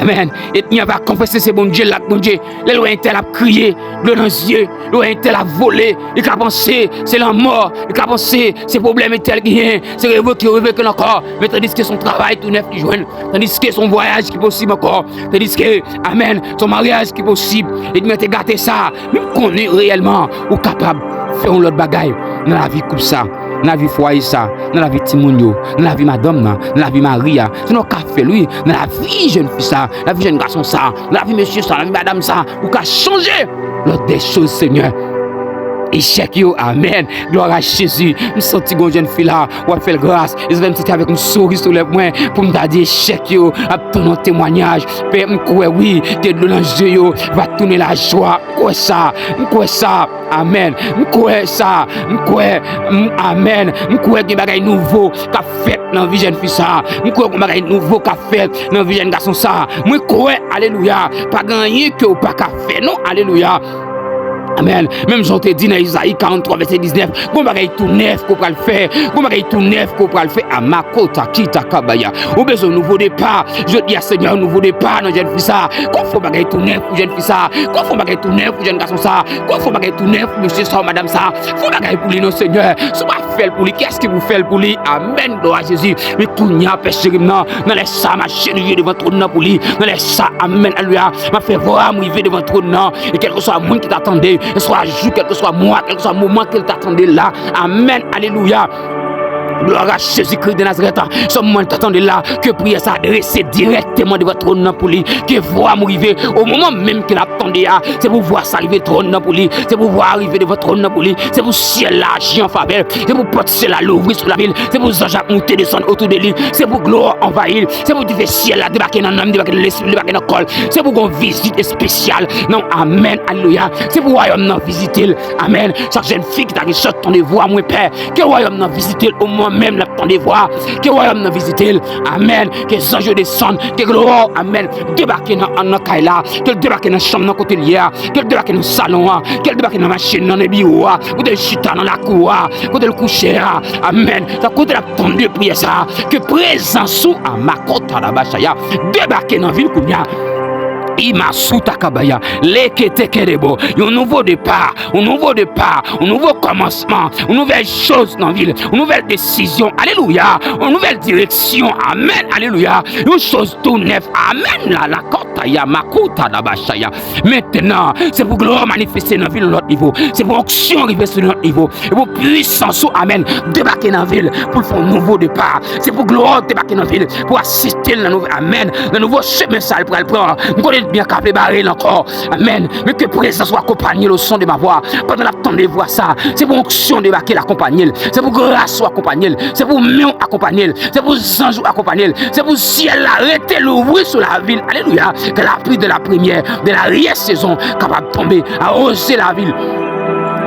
amèn, ènmi an va konfese se Bondye l la k Bondye. Lè l wè entèl ap kriye, dlo nan zye, lè l wè entèl ap vole, li ka panse se lanmò, li ka panse se pwoblèm entèl genyen, se revoke yo revoke l ankò. Men tandiske se yon travay tou nèf li jwenn, tandiske se yon vwayaj ki posib ankò, tandiske, amèn, se yon maryaj ki posib. Ènmi an te gate sa. Men m konnen reyèlman ou kapab fè yon lòt bagay nan lavi koup sa, nan lavi fwaye sa, nan lavi timoun yo, nan lavi madanm nan, nan lavi mari a. Se nan w ka fè l, wi, nan lavi jèn fi sa, lavi jèn gason sa, nan lavi mesye sa, lavi madanm sa, ou ka chanje lòt de choz, Senyè. Echèk yo, amèn. Glwa a Jezi. M santi gon jèn fi la, w ap fè l gras. E sa fè m santi avèk yon souri sou lèv mwen pou m ta di echèk yo ap tann yon temwayaj. Pè, m kwè, wi, ke dlo nan zye yo va tounen lajwa. M kwè sa. M kwè sa. Amèn. M kwè sa. M kwè. M, amèn. M kwè gen bagay nouvo k ap fèt nan vi jèn fi sa. M kwè gen bagay nouvo k ap fèt nan vi jèn gason sa. Mwen kwè, alelouya. Pa gen anyen ke w pa ka fè, non, alelouya. Amèn. Menm jan w te di nan Izayi karant twa, vèsè diznèf, gon bagay tou nèf ke w pral fè. Gon bagay tou nèf ke w pral fè. Amakota kita kabaya. Ou bezwen yon nouvo depa. Jodi a, Senyè, yon nouvo depa nan jèn fi sa. Kon fè yon bagay tou nèf pou jèn fi sa. Kon fè yon bagay tou nèf pou jèn gason sa. Kon fè yon bagay tou nèf pou mesye sa ou madanm sa. Fè yon bagay pou li non, Senyè. Si w pa fè l pou li, kiyès ki pou fè l pou li? Amèn, glwa a Jezi. Men kounye a, Pè cheri m nan, nan lè sa, m a jenouye devan twòn nan pou li. Nan lè sa, amèn, alelouya. M ap fè vwa m rive devan twòn nan. E kèlkeswa moun ki ta tande, e swa jou, kèlkeswa mwa, kèlkeswa moman ke l ta tande la. Amèn, alelouya. Glwa a Jezikri de Nazarèt, se moman l t ap tande la, ke priyè sa adrese dirèkteman devan twòn nan pou li, ke vwa m rive o moman menm ke l ap tande a, se pou vwa sa rive twòn nan pou li, se pou vwa a rive devan twòn nan pou li, se pou syèl la aji an favè l, se pou pòt syèl la louvri sou lavi l, se pou zanj ap moute desann otou de li, se pou glwa anvayi l, se pou dife syèl la debake nan nanm, debake nan lespri, debake nan kò l, se pou gon vizit espesyal nan, amèn, alelouya, se pou wayòm nan vizite l, amèn, chak jèn fi ki ta gen chans tande vwa mwen, Pè, ke wayòm nan vizite l o moman menm l ap tande vwa. Ke wayòm nan vizite l. Amèn. Ke zanj yo desann. Ke glwa, amèn, debake nan, nan kay la. Ke l debake nan chanm nan kote l ye a. Ke l debake nan salon an. Ke l debake nan machin nan, nan biwo a. Kote l chita nan lakou a. Kote l kouche a. Amèn. Sa kote l ap tande priyè sa. Ke prezans ou a makota la bachaya debake nan vil kounye a. Imasuta kabaya, lekete kedebo, yon nouvo depa, yon nouvo depa, yon nouvo kòmansman, yon nouvèl choz nan vi l, yon nouvèl desizyon, alelouya, yon nouvèl direksyon, amèn, alelouya, yon choz tou nèf, amèn, la, la, kota, ya, makuta, la, bachaya. Mentnan, se pou glwa manifeste nan vi l yon lòt nivo, se pou onksyon rive sou li yon lòt nivo, e pou pwisans ou, amèn, debake nan vi l, pou l fè yon nouvo depa, se pou glwa debake nan vi l, pou asiste l nan nouvo, amèn, nan nouvo chemen sa l pral pran, m konnen l byen ka vle bare l ankò, amèn, men ke prezans ou akonpanye l o son de ma vwa, pandan l ap tande vwa sa, se pou onksyon debake l akonpanye l, se pou gras ou akonpanye l, se pou men w akonpanye l, se pou zanj ou akonpanye l, se pou syèl la rete louvri sou lavi l, alelouya, ke lapli de la premyè, de la rye sezon kapab tonbe, awoze lavi l.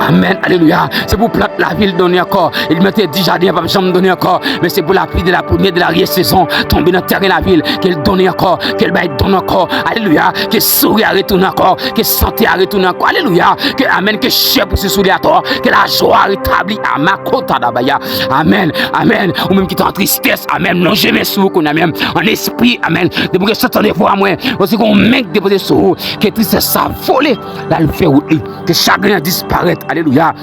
Amèn, alelouya. Se pou plant lavi l donnen ankò. E li mete di jaden an p ap janm donnen ankò. Men se pou lapli de la premyè, de la rye sezon tonbe nan tèren lavi l. Ke l donnen ankò. Ke l bay don ankò. Alelouya. Ke souri a retounen ankò. Ke sante a retounen ankò. Alelouya. Ke, amèn, ke chè pouse sou li atò. Ke lajwa retabli. Amakota dabaya. Amèn. Amèn. Ou menm ki te an tristès. Amèn. Lonje men sou ou kounye a menm. An espri. Amèn. Depi ke w santi tande vwa mwen. Ou se gon men k depoze sou ou. Ke tristès sa vole. L al fè wout li. Ke chagren an disparèt. Alelouya.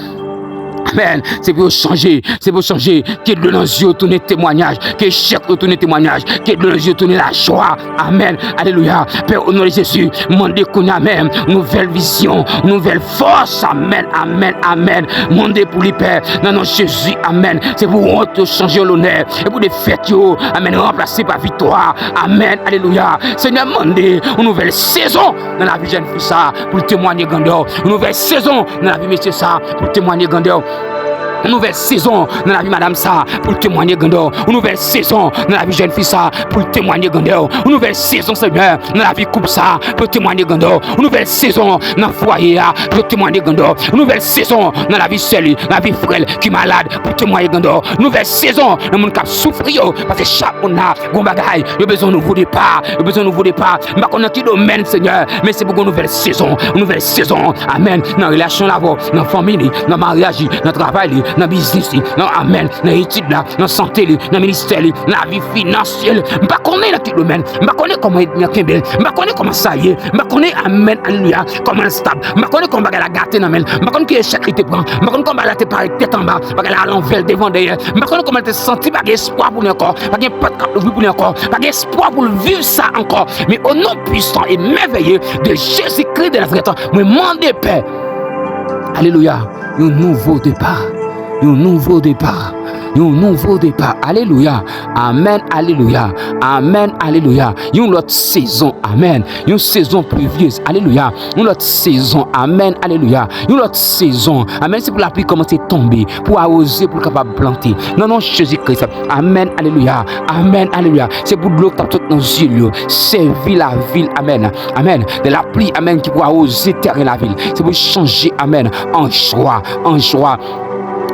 Amèn. Se pou yo chanje. Se pou yo chanje. Ke dlo nan zye yo tounen temwanyaj. Ke echèk yo tounen temwanyaj. Ke dlo nan zye yo tounen lajwa. Amèn. Alelouya. Pè, o non de Jezi, mande kounye a menm. Nouvèl vizyon. Nouvèl fòs. Amèn. Amèn. Amèn. Mande pou li, Pè. Nan non Jezi. Amèn. Se pou wont yo chanje an lonè. E pou defèt yo. Amèn. Ranplase pa viktwa. Amèn. Alelouya. Senyè, mande yon nouvèl sezon nan lavi jèn fi sa. Pou l temwanye grandè w. Yon nouvèl sezon nan lavi mesye sa. Pou l temwanye grandè w. Yon nouvèl sezon nan lavi madanm sa. Pou l temwanye grandè w. Yon nouvèl sezon nan lavi jèn fi sa. Pou l temwanye grandè w. Yon nouvèl sezon, Senyè, nan lavi koup sa. Pou l temwanye grandè w. Yon nouvèl sezon nan fwaye a. Pou l temwanye grandè w. Yon nouvèl sezon nan lavi sè li, nan lavi frè l ki malad. Pou l temwanye grandè w. Yon nouvèl sezon nan moun k ap soufri yo. Paske chak moun la gon bagay, yo bezwen nouvo depa, yo bezwen nouvo depa. M pa konn nan ki domèn, Senyè, men se pou gon nouvèl sezon, yon nouvèl sezon. Amèn. Nan relasyon l avè w, nan fanmi li, nan maryaj li, nan travay li, nan biznis li, nan, amèn, nan etid la, nan sante li, nan ministè li, nan lavi finansyèl. M pa konnen nan ki domèn, m pa konnen kòman ènmi an kenbe l, m pa konnen kòman sa ye, m pa konnen, amèn, alelouya, kòman l stab, m pa konnen kòman bagay la gate nan men l, m pa konn ki echèk li te pran, m pa konn kòman bagay la te parèt tèt anba, bagay la al anvè l devan dèyè, m pa konnen kòman l te santi, pa gen espwa pou li ankò, pa gen pòt k ap louvri pou li ankò, pa gen espwa pou l viv sa ankò. Men o non pwisan e mèvèye de Jezikri de Nazarèt, mwen mande, Pè, alelouya, yon nouvo depa, yon nouvo depa, yon nouvo depa. Alelouya. Amèn, alelouya. Amèn, alelouya. Yon lòt sezon. Amèn. Yon sezon plivyez. Alelouya. Yon lòt sezon. Amèn, alelouya. Yon lòt sezon. Amèn. Se pou lapli kòmanse tonbe, pou awoze, pou l kapab plante. Nan non Jezi Kris. Amèn, alelouya. Amèn, alelouya. Se pou dlo k t ap sot nan zye l yo sèvi lavi l. Amèn. Amèn. De lapli, amèn, ki pou awoze tèren lavi l. Se pou chanje, amèn, an jwa, an jwa.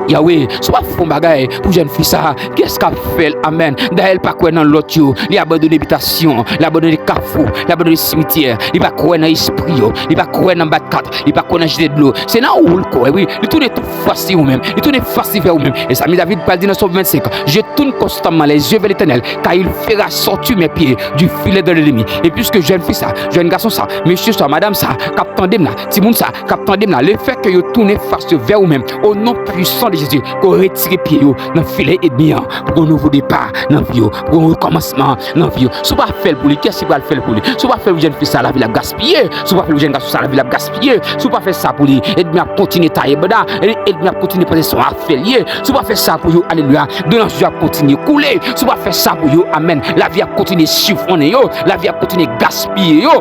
Yawe, si w ap fè yon bagay pou jèn fi sa, kiyès k ap fè l? Amèn. Dayè, l pa kwè nan lòt yo. Li abandone bitasyon, li abandone kafou, li abandone simityè. Li pa kwè nan espri yo, li pa kwè nan bat kat, li pa kwè nan jete dlo. Se nan ou l kwè, wi. Li tounen tout fas li ou menm. Li tounen fas li vè ou menm. E sa men David pral di nan Sòm vennsenk, Je tourne constamment les yeux vers l'Éternel, car il fera sortir mes pieds du filet de l'ennemi. E piske jèn fi sa, jèn gason sa, mesye sa, madanm sa, k ap tande m la, timoun sa, k ap tande m la, lefètke yo tounen fas yo vè ou menm, o non pwisan de Jezi, ke w retire pye yo nan filè ènmi an, pou gen yon nouvo depa nan vi yo, pou gen yon rekòmansman nan vi yo. Si w pa fè l pou li, kiyès ki pral fè l pou li? Si w pa fè l pou jèn fi sa, lavi l ap gaspiye. Si w pa fè l pou jèn gason sa, lavi l ap gaspiye. Si w pa fè sa pou li, ènmi ap kontinye taye banda, ènmi ap kontinye panse se yon afè l ye. Si w pa fè sa pou yo, alelouya, drenaj yo ap kontinye koule. Si w pa fè sa pou yo, amèn, lavi ap kontinye sifwonnen yo, lavi ap kontinye gaspiye yo.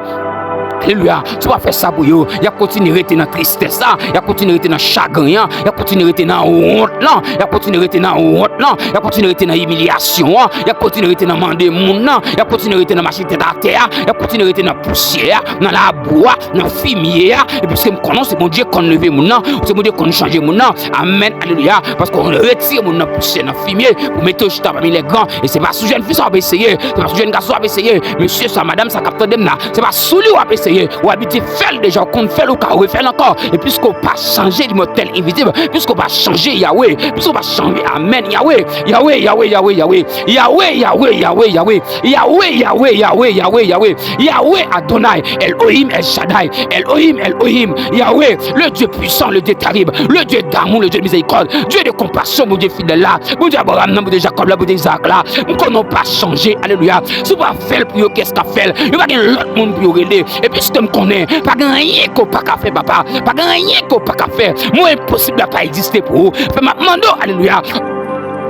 Alelouya. Si w pa fè sa pou yo, y ap kontinye rete nan tristès la, y ap kontinye rete nan chagren an, y ap kontinye rete nan wont lan, y ap kontinye rete nan wont lan, y ap kontinye rete nan imilyasyon an, y ap kontinye rete nan mande moun nan, y ap kontinye rete nan mache tèt atè a, y ap kontinye rete nan pousyè a, nan labou a, nan fimye a. E piske m konnen w se Bondye konn leve moun nan, w se Bondye konn chanje moun nan. Amèn, alelouya. Paske w retire moun nan pousyè, nan fimye, pou mete yo chita pami lè gran. E se pa sou jèn fi sa w ap eseye, se pa sou jèn gason sa w ap eseye. Mesye sa, madanm sa k ap tande m la, se pa sou li w ap eseye. Ou abitye fè l deja, ou konn fè l, ou ka refè l ankò. E piske w pa chanje, limòtèl envizib, piske w pa chanje, Yawe, piske w pa chanje, amèn, Yawe, Yawe, Yawe, Yawe, Yawe, Yawe, Yawe, Yawe, Yawe, Yawe, Yawe, Yawe, Yawe, Yawe, Yawe, Yawe, Adonay, Elohim, El Shaddai, Elohim, Elohim, Yawe, le Dieu puissant, le Dieu terrible, le Dieu d'amour, le Dieu de miséricorde, Dieu de compassion, Bondye fidèl la, Bondye Abraham nan, Bondye Jacob la, Bondye Isaac la, m konnen w pa chanje, alelouya. Si w pa fè l pou yo, kiyès k ap fè l? Yo pa gen lòt moun pou yo rele. E piske m konnen, pa gen anyen ke w pa ka fè, papa. Pa gen anyen ke w pa ka fè. Mo enposib la pa egziste pou ou. Fè m ap mande w, alelouya.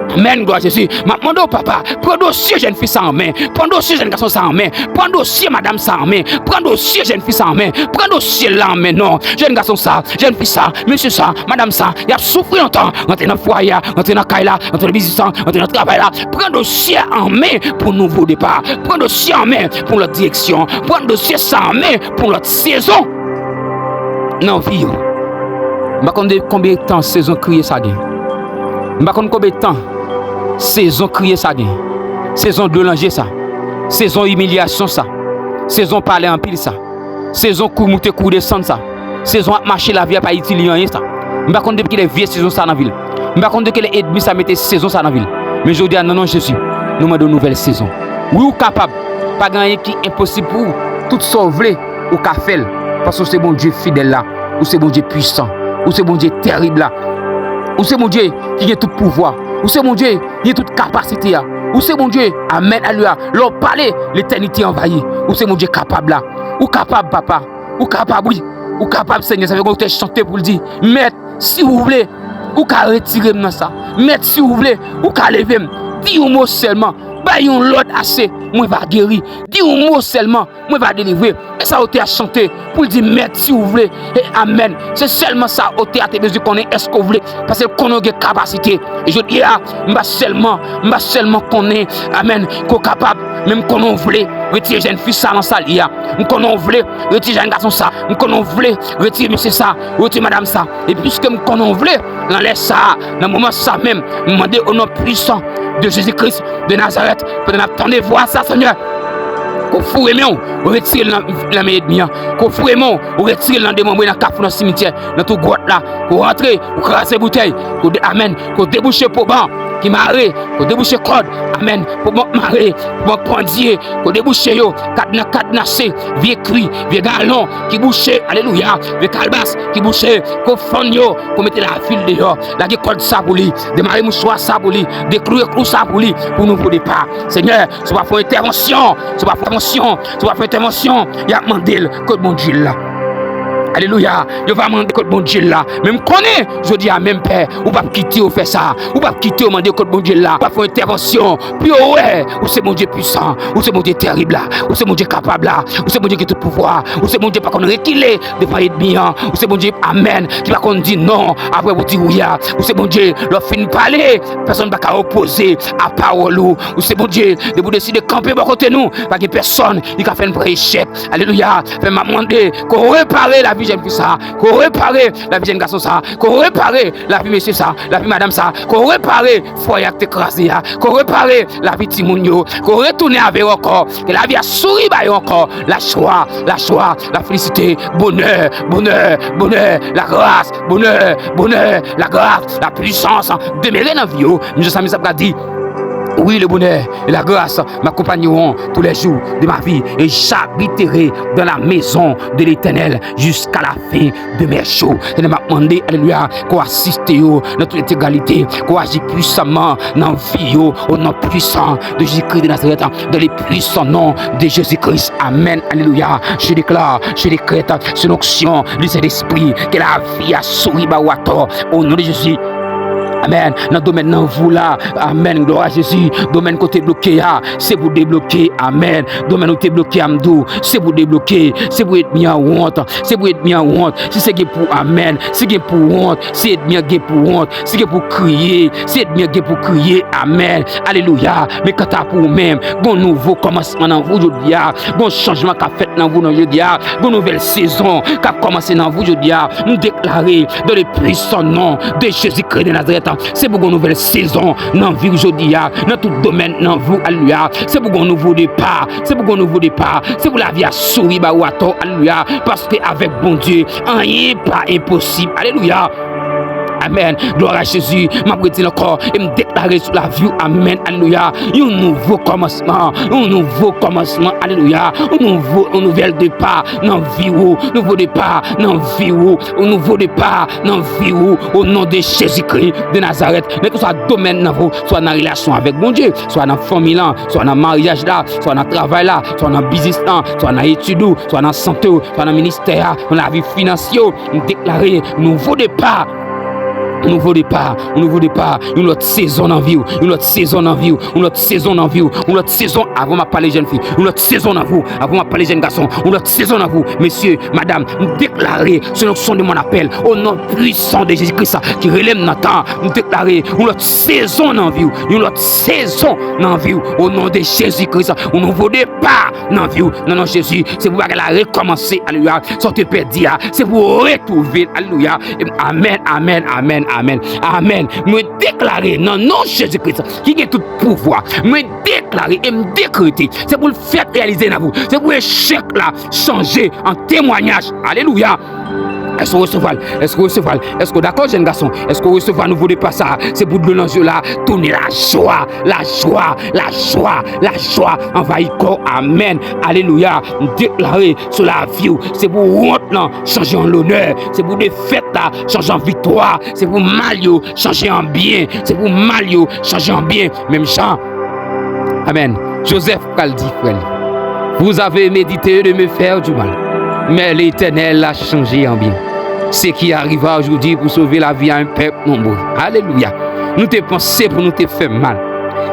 Amèn, glwa a Jezi. M ap mande w, papa, pran dosye jèn fi sa an men. Pran dosye jèn gason sa an men. Pran dosye madanm sa an men. Pran dosye jèn fi sa an men. Pran dosye l la an men, non. Jèn gason sa, jèn fi sa, mesye sa, madanm sa, y ap soufri lontan. Rantre nan fwaye a, rantre nan kay la, rantre nan biznis la, rantre nan travay la. Pran dosye a an men pou nouvo depa. Pran dosye a an men pou lòt direksyon. Pran dosye sa an men pou lòt sezon nan vi yo. M pa konn de konbyen tan sezon kriye sa gen. M pa konn konbyen tan sezon kriye sa gen. Sezon dlo nan je sa. Sezon imilyasyon sa. Sezon pale anpil sa. Sezon kou moute kou desann sa. Sezon ap mache, lavi a pa itil li anyen sa. M pa konn depi kilè vye sezon sa nan vi l. M pa konn de kilè ènmi sa mete sezon sa nan vi l. Men jodi a, nan non Jezi, nou mande yon nouvèl sezon. Wi, ou kapab. Pa gen anyen ki enposib pou ou. Tout sa w vle, ou ka fè l. Paske w se Bondye fidèl la. Ou se Bondye pwisan. Ou se Bondye tèrib la. Ou se Bondye ki gen tout pouvwa. Ou se Bondye ki gen tout kapasite a. Ou se Bondye, amèn, alelouya. Lè w pale, letènite anvayi. Ou se Bondye kapab la. Ou kapab, papa. Ou kapab, wi. Ou kapab, Senyè. Sa fè gen yon otè chante pou l di, Mèt, si w vle, ou ka retire m nan sa. Mèt, si w vle, ou ka leve m. Di yon mo sèlman. Bay yon lòd ase, mwen va geri. Di yon mo sèlman, mwen va delivre. E sa otè a chante pou l di, Mèt, si w vle. E amèn. Se sèlman sa otè a te bezwen konnen, èske w vle. Paske l konnen w gen kapasite. E jodi a, m pa sèlman, m pa sèlman konnen, amèn, ke w kapab, men m konnen w vle retire jèn fi sa nan sa l ye a. M konnen w vle retire jèn gason sa. M konnen w vle retire mesye sa, retire madanm sa. E piske m konnen w vle, nan lè sa a, nan moman sa menm, m mande o non pwisan de Jezi Kris de Nazarèt, pandan n ap tande vwa sa, Senyè, ke w foure men w, ou retire l nan, nan men ènmi an. Ke w foure men w, ou retire l nan demanbre, nan kafou, nan simityè, nan twou gwòt la. Ke w rantre, ou kraze boutèy, ke w de-, amèn, ke w debouche poban ki mare, ke w debouche kòd, amèn, poban k mare, poban k pandye, ke w debouche yo, kadna, kadnase, vye kwi, vye galon ki bouche, alelouya, vye kalbas ki bouche, ke w fann yo, ke w mete lavi l deyò, lage kòd sa pou li, demare mouchwa sa pou li, dekloure klou sa pou li, pou nouvo depa. Senyè, si w pa fè yon entèvansyon, si w pa fè yon entèvansyon, si w pa fè yon entèvansyon, y ap mande l kot Bondye l la. Alelouya. Yo va mande kot Bondye l la. Men m konnen, jodi a menm, Pè, ou p ap kite yo fè sa. Ou p ap kite yo mande kot Bondye l la. Ou p ap fè yon entèvansyon pou yo wè ou se Bondye pwisan, ou se Bondye tèrib la, ou se Bondye kapab la, ou se Bondye ki tout pouvwa, ou se Bondye pa konn rekile devan ènmi an, ou se Bondye, amèn, ki pa konn di non apre ou di wi a. Ou se Bondye, lè w fin pale, pèsonn pa ka opoze a pawòl ou. Ou se Bondye, depi w deside kanpe bò kote nou, pa gen pèsonn ki ka fè n pran echèk. Alelouya. Fè m ap mande ke w repare lavi jèn fi sa, ke w repare lavi jèn gason sa, ke w repare lavi mesye sa, lavi madanm sa, ke w repare fwaye a k te kraze a, ke w repare lavi timoun yo, ke w retounen avè yo ankò, ke lavi a souri ba yo ankò, lajwa, lajwa, lafelisite, bonè, bonè, bonè, lagras, bonè, bonè, lagras, lapwisans, demere nan vi yo. Mesye sa, mesye sa ap di, Oui, le bonheur et la grâce m'accompagneront tous les jours de ma vie, et j'habiterai dans la maison de l'Éternel jusqu'à la fin de mes jours. Seigneur, m ap mande, alelouya, ke w asiste yo nan tout entegralite, ke w aji pwisaman nan vi yo, au nom puissant de Jésus-Christ de Nazareth, dans le puissant nom de Jésus-Christ. Amen, alelouya. Je déclare, je décrète, sous l'onction du Saint-Esprit, que la vie a souri ba ou atò, au nom de Jésus. Amen. Nan domèn nan vi w la, amen, glwa a Jezi. Domèn kote bloke a, se pou debloke, amen. Domèn ou te bloke a, m di w, se pou debloke, se pou etmi an wont, se pou etmi an wont. Si se gen pou amen, si gen pou wont, si etmi an gen pou wont, si gen pou kriye, si etmi an gen pou kriye, amen. Alelouya. Men kanta pou ou menm, gon nouvo kòmansman nan vi w jodi a, gon chanjman k ap fèt nan vi w nan jodi a, gon nouvèl sezon k ap kòmanse nan vi w jodi a. M deklare, dans le puissant nom de Jésus-Christ de Nazareth, se pou gon nouvèl sezon nan vi w jodi a, nan tout domèn nan vi w, alelouya. Se pou gon nouvo depa, se pou gon nouvo depa, se pou lavi a souri ba ou atò, alelouya. Paske avèk Bondye, anyen pa enposib, alelouya. Amen. Glwa a Jezi. M ap redi l ankò. E m deklare sou lavi w. Amen. Alelouya. Yon nouvo kòmansman. Yon nouvo kòmansman. Alelouya. Yon nouvo, yon nouvèl depa nan vi w. Nouvo depa nan vi w. Yon nouvo depa nan vi w. O non de Jezikri de Nazarèt. Nan kèlkeswa domèn nan vi w, swa nan relasyon avèk Bondye, swa nan fanmi lan, swa nan maryaj la, swa nan travay la, swa nan biznis lan, swa nan etid ou, swa nan sante w, swa nan ministè a, nan lavi finansye w, m deklare nouvo depa. Nouvo depa, nouvo depa, yon lòt sezon nan vi w, yon lòt sezon nan vi w, yon lòt sezon nan vi w, yon lòt sezon, avan m ap pale jèn fi, yon lòt sezon nan vi w, avan m ap pale jèn gason, yon lòt sezon nan vi w, mesye, madanm, m deklare, selon son de mon apèl, o non pwisan de Jezi Kris ki rele m nan tan, m deklare yon lòt sezon nan vi w, yon lòt sezon nan vi w, o non de Jezi Kris, yon nouvo depa nan vi w, nan non Jezi, se pou bagay la rekòmanse, alelouya, sa w te pèdi a, se pou w retwouve l, alelouya, amèn, amèn, amèn, amèn, amèn, mwen deklare nan non Jezi Kris ki gen tout pouvwa, mwen deklare e m dekrete, se pou l fèt reyalize nan vi w, se pou echèk la chanje an temwanyaj, alelouya. Èske w resevwa l? Èske w resevwa l? Èske w dakò, jèn gason? Èske w resevwa nouvo depa sa a? Se pou dlo nan zye w la tounen lajwa, lajwa, lajwa, lajwa anvayi kò w. Amèn. Alelouya. M deklare sou lavi w, se pou wont lan chanje an lonè, se pou defèt la chanje an viktwa, se pou mal yo chanje an byen, se pou mal yo chanje an byen. Menm jan, amèn, Jozèf pral di frè l, vous avez médité de me faire du mal, mais l'Éternel a changé en bien ce qui arriva aujourd'hui pour sauver la vie à un peuple nombreux. Alelouya. Nou te panse pou nou te fè mal,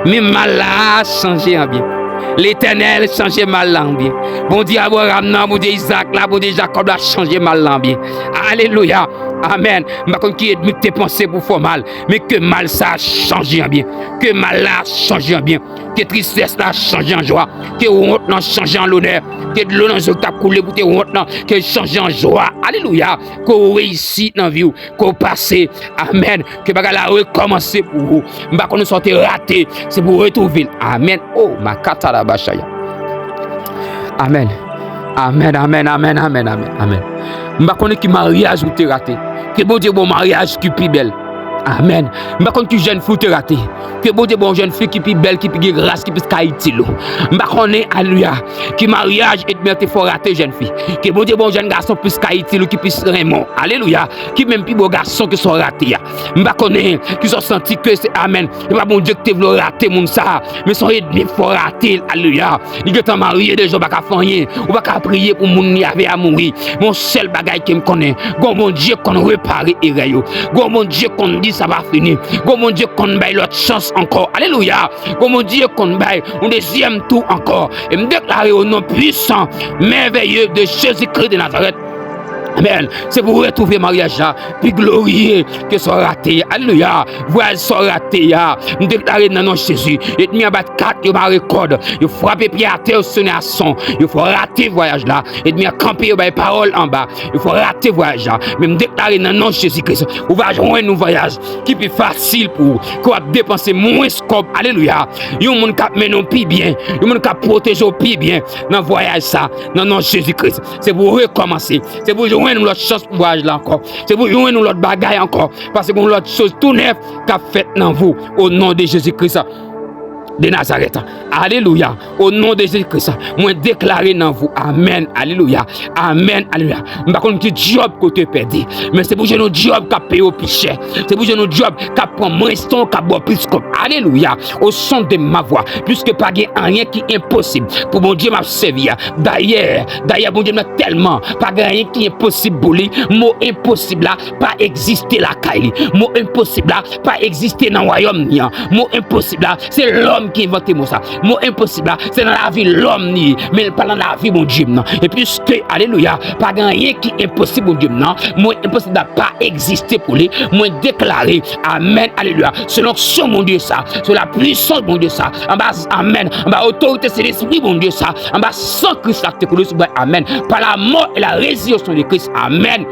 men mal la chanje an byen. Letènèl chanje mal la an byen. Bondye Abraram nan, Bondye Izaak la, Bondye Jakòb la chanje mal la an byen. Alelouya. Amèn. M pa konn ki ènmi k te panse pou fè w mal, men ke mal sa a chanje an byen. Ke mal la chanje an byen. Ke tristès la chanje an jwa. Ke wont lan chanje an lonè. Ke dlo nan zye w k t ap koule pou te wont lan, ke l chanje an jwa. Alelouya. Ke w reyisi nan vi w. Ke w pase. Amèn. Ke bagay la rekòmanse pou ou. M pa konn sa w te rate. Se pou w retwouve l. Amèn. O, makata la bachaya. Amèn. Amèn, amèn, amèn, amèn, amèn, amèn. M pa konnen ki maryaj ou te rate. Ke Bondye ba w maryaj ki pi bèl. Amèn. M pa konn ki jèn fi ou te rate. Ke Bondye ba w jèn fi ki pi bèl, ki pi gen gras, ki plis ka itil ou. M pa konnen, alelouya, ki maryaj ènmi an te fè w rate, jèn fi. Ke Bondye ba w jèn gason plis ka itil ou, ki plis renmen w. Alelouya. Ki menm pi bo gason ke sa w rate a. M pa konnen ki sa w santi ke se, amèn. E pa Bondye ki te vle w rate moun sa a, men se yon ènmi k fè w rate l, alelouya. Li gentan marye deja, ou pa ka fè anyen, ou pa ka priye pou moun li avè a mouri. Men yon sèl bagay ke m konnen, gon Bondye k konn repare erè yo. Gon Bondye k konn di sa pa fini. Gon Bondye k konn bay lòt chans ankò. Alelouya. Gon Bondye k konn bay yon dezyèm tou ankò. E m deklare o non pwisan, mèvèye de Jezikri de Nazarèt. Amèn. Se pou w retwouve maryaj la pi gloriye ke sa w rate a. Alelouya. Vwayaj sa w rate a. M deklare nan non Jezi. Ènmi an bat kat, yo mare kòd. Yo frape pye atè, yo sonnen a son. Yo fè w rate vwayaj la. Ènmi an kanpe, yo bay pawòl anba. Yo fè w rate vwayaj la. Men m deklare nan non Jezi Kris, ou va jwenn yon vwayaj ki pi fasil pou ou. Ke w ap depanse mwens kòb. Alelouya. Yon moun k ap mennen w pi byen. Yon moun k ap pwoteje w pi byen nan vwayaj sa. Nan non Jezi Kris. Se pou w rekòmanse. Se pou w jwenn yon lòt chans pou vwayaj la ankò. Se pou w jwenn yon lòt bagay ankò. Paske gon lòt choz tou nèf k ap fèt nan vi w. O non de Jezi Kris. de Nazarèt. Alelouya. O non de Jezi Kris, mwen deklare nan vou. Amèn. Alelouya. Amèn. Alelouya. M pa konn ki djòb ke w te pèdi, men se pou jwenn yon djòb k ap peye w pi chè. Se pou jwenn yon djòb k ap pran mwens tan, k ap ba w plis kòb. Alelouya. Au son de ma voix. Piske pa gen anyen ki enposib pou Bondye m ap sèvi a. Dayè, dayè, Bondye m nan tèlman pa gen anyen ki enposib pou li. Mo enposib la pa egziste lakay li. Mo enposib la pa egziste nan wayòm li an. Mo enposib la, se lòm ki envante mo sa. Mo enposib la, se nan lavi lòm li ye, men l pa nan lavi Bondye m nan. E piske, alelouya, pa gen anyen ki enposib Bondye m nan, mo enposib la pa egziste pou li. Mwen deklare, amèn, alelouya, sou lonksyon Bondye sa, sou lapwisans Bondye sa, anba, amèn, anba otorite Sentespri Bondye sa, anba san Kris la ki te koule sou bwa, amèn, pa lamò e la rezireksyon de Kris, amèn.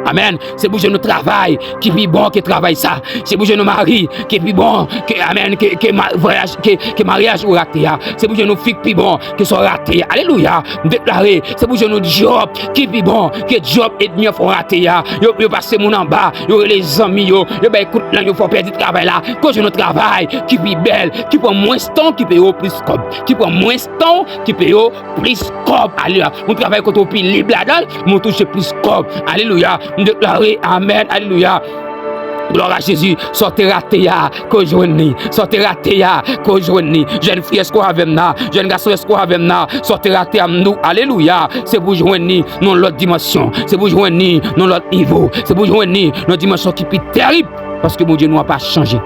Amèn. Se pou jwenn yon travay ki pi bon ke travay sa. Se pou jwenn yon mari ki pi bon ke, amèn, ke, ke ma-, vwayaj, ke, ke maryaj ou rate a. Se pou jwenn yon fi ki pi bon ke sa w rate a. Alelouya. M deklare, se pou jwenn yon djòb ki pi bon ke djòb ènmi an fè w rate a. Yo, yo pase moun anba, yo rele zanmi yo, yo bay kout lang, yo fè w pèdi travay la. Ke w jwenn yon travay ki pi bèl, ki pran mwens tan, ki peye w plis kòb, ki pran mwens tan, ki peye w plis kòb. Alelouya. Yon travay kote w pi lib ladan l, men w touche plis kòb. Alelouya. M deklare, amèn. Alelouya. Glwa a Jezi. Sa w te rate a, ke w jwenn li. Sa w te rate a, ke w jwenn li. Jèn fi, èske w avè m la? Jèn gason, èske w avè m la? Sa w te rate a, m di w, alelouya, se pou w jwenn li nan yon lòt dimansyon. Se pou w jwenn li nan yon lòt nivo. Se pou w jwenn li nan yon dimansyon ki pi tèrib. Paske Bondye nou an pa chanje.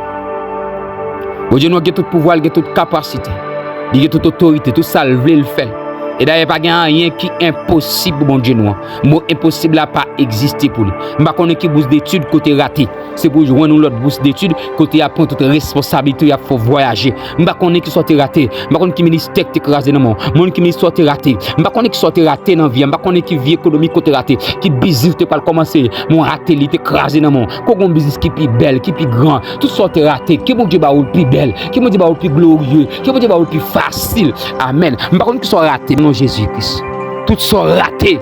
Bondye nou an gen tout pouvwa, li gen tout kapasite. Li gen tout otorite, tout sa l vle, l fè l. E dayè, pa gen anyen ki enposib pou Bondye nou an. Mo enposib la pa egziste pou li. M pa konnen ki bous detid ke w te rate. Se pou w jwenn yon lòt bous detid kote y ap pran tout responsablite, y ap fè w vwayaje. M pa konnen ki sa w te rate. M pa konn ki ministè ki te kraze nan men w. M pa konn ki ministè w te rate. M pa konnen ki sa w te rate nan vi a. M pa konnen ki vi ekonomik ke w te rate. Ki biznis w te pral kòmanse, men w rate li, te kraze nan men w. Ke w gen yon biznis ki pi bèl, ki pi gran. Tout sa w te rate, ke Bondye ba w l pi bèl. Ke Bondye ba w l pi glorye. Ke Bondye ba w l pi fasil. Amèn. M pa konn ki sa w rate, non Jezi Kris. Tout sa w rate,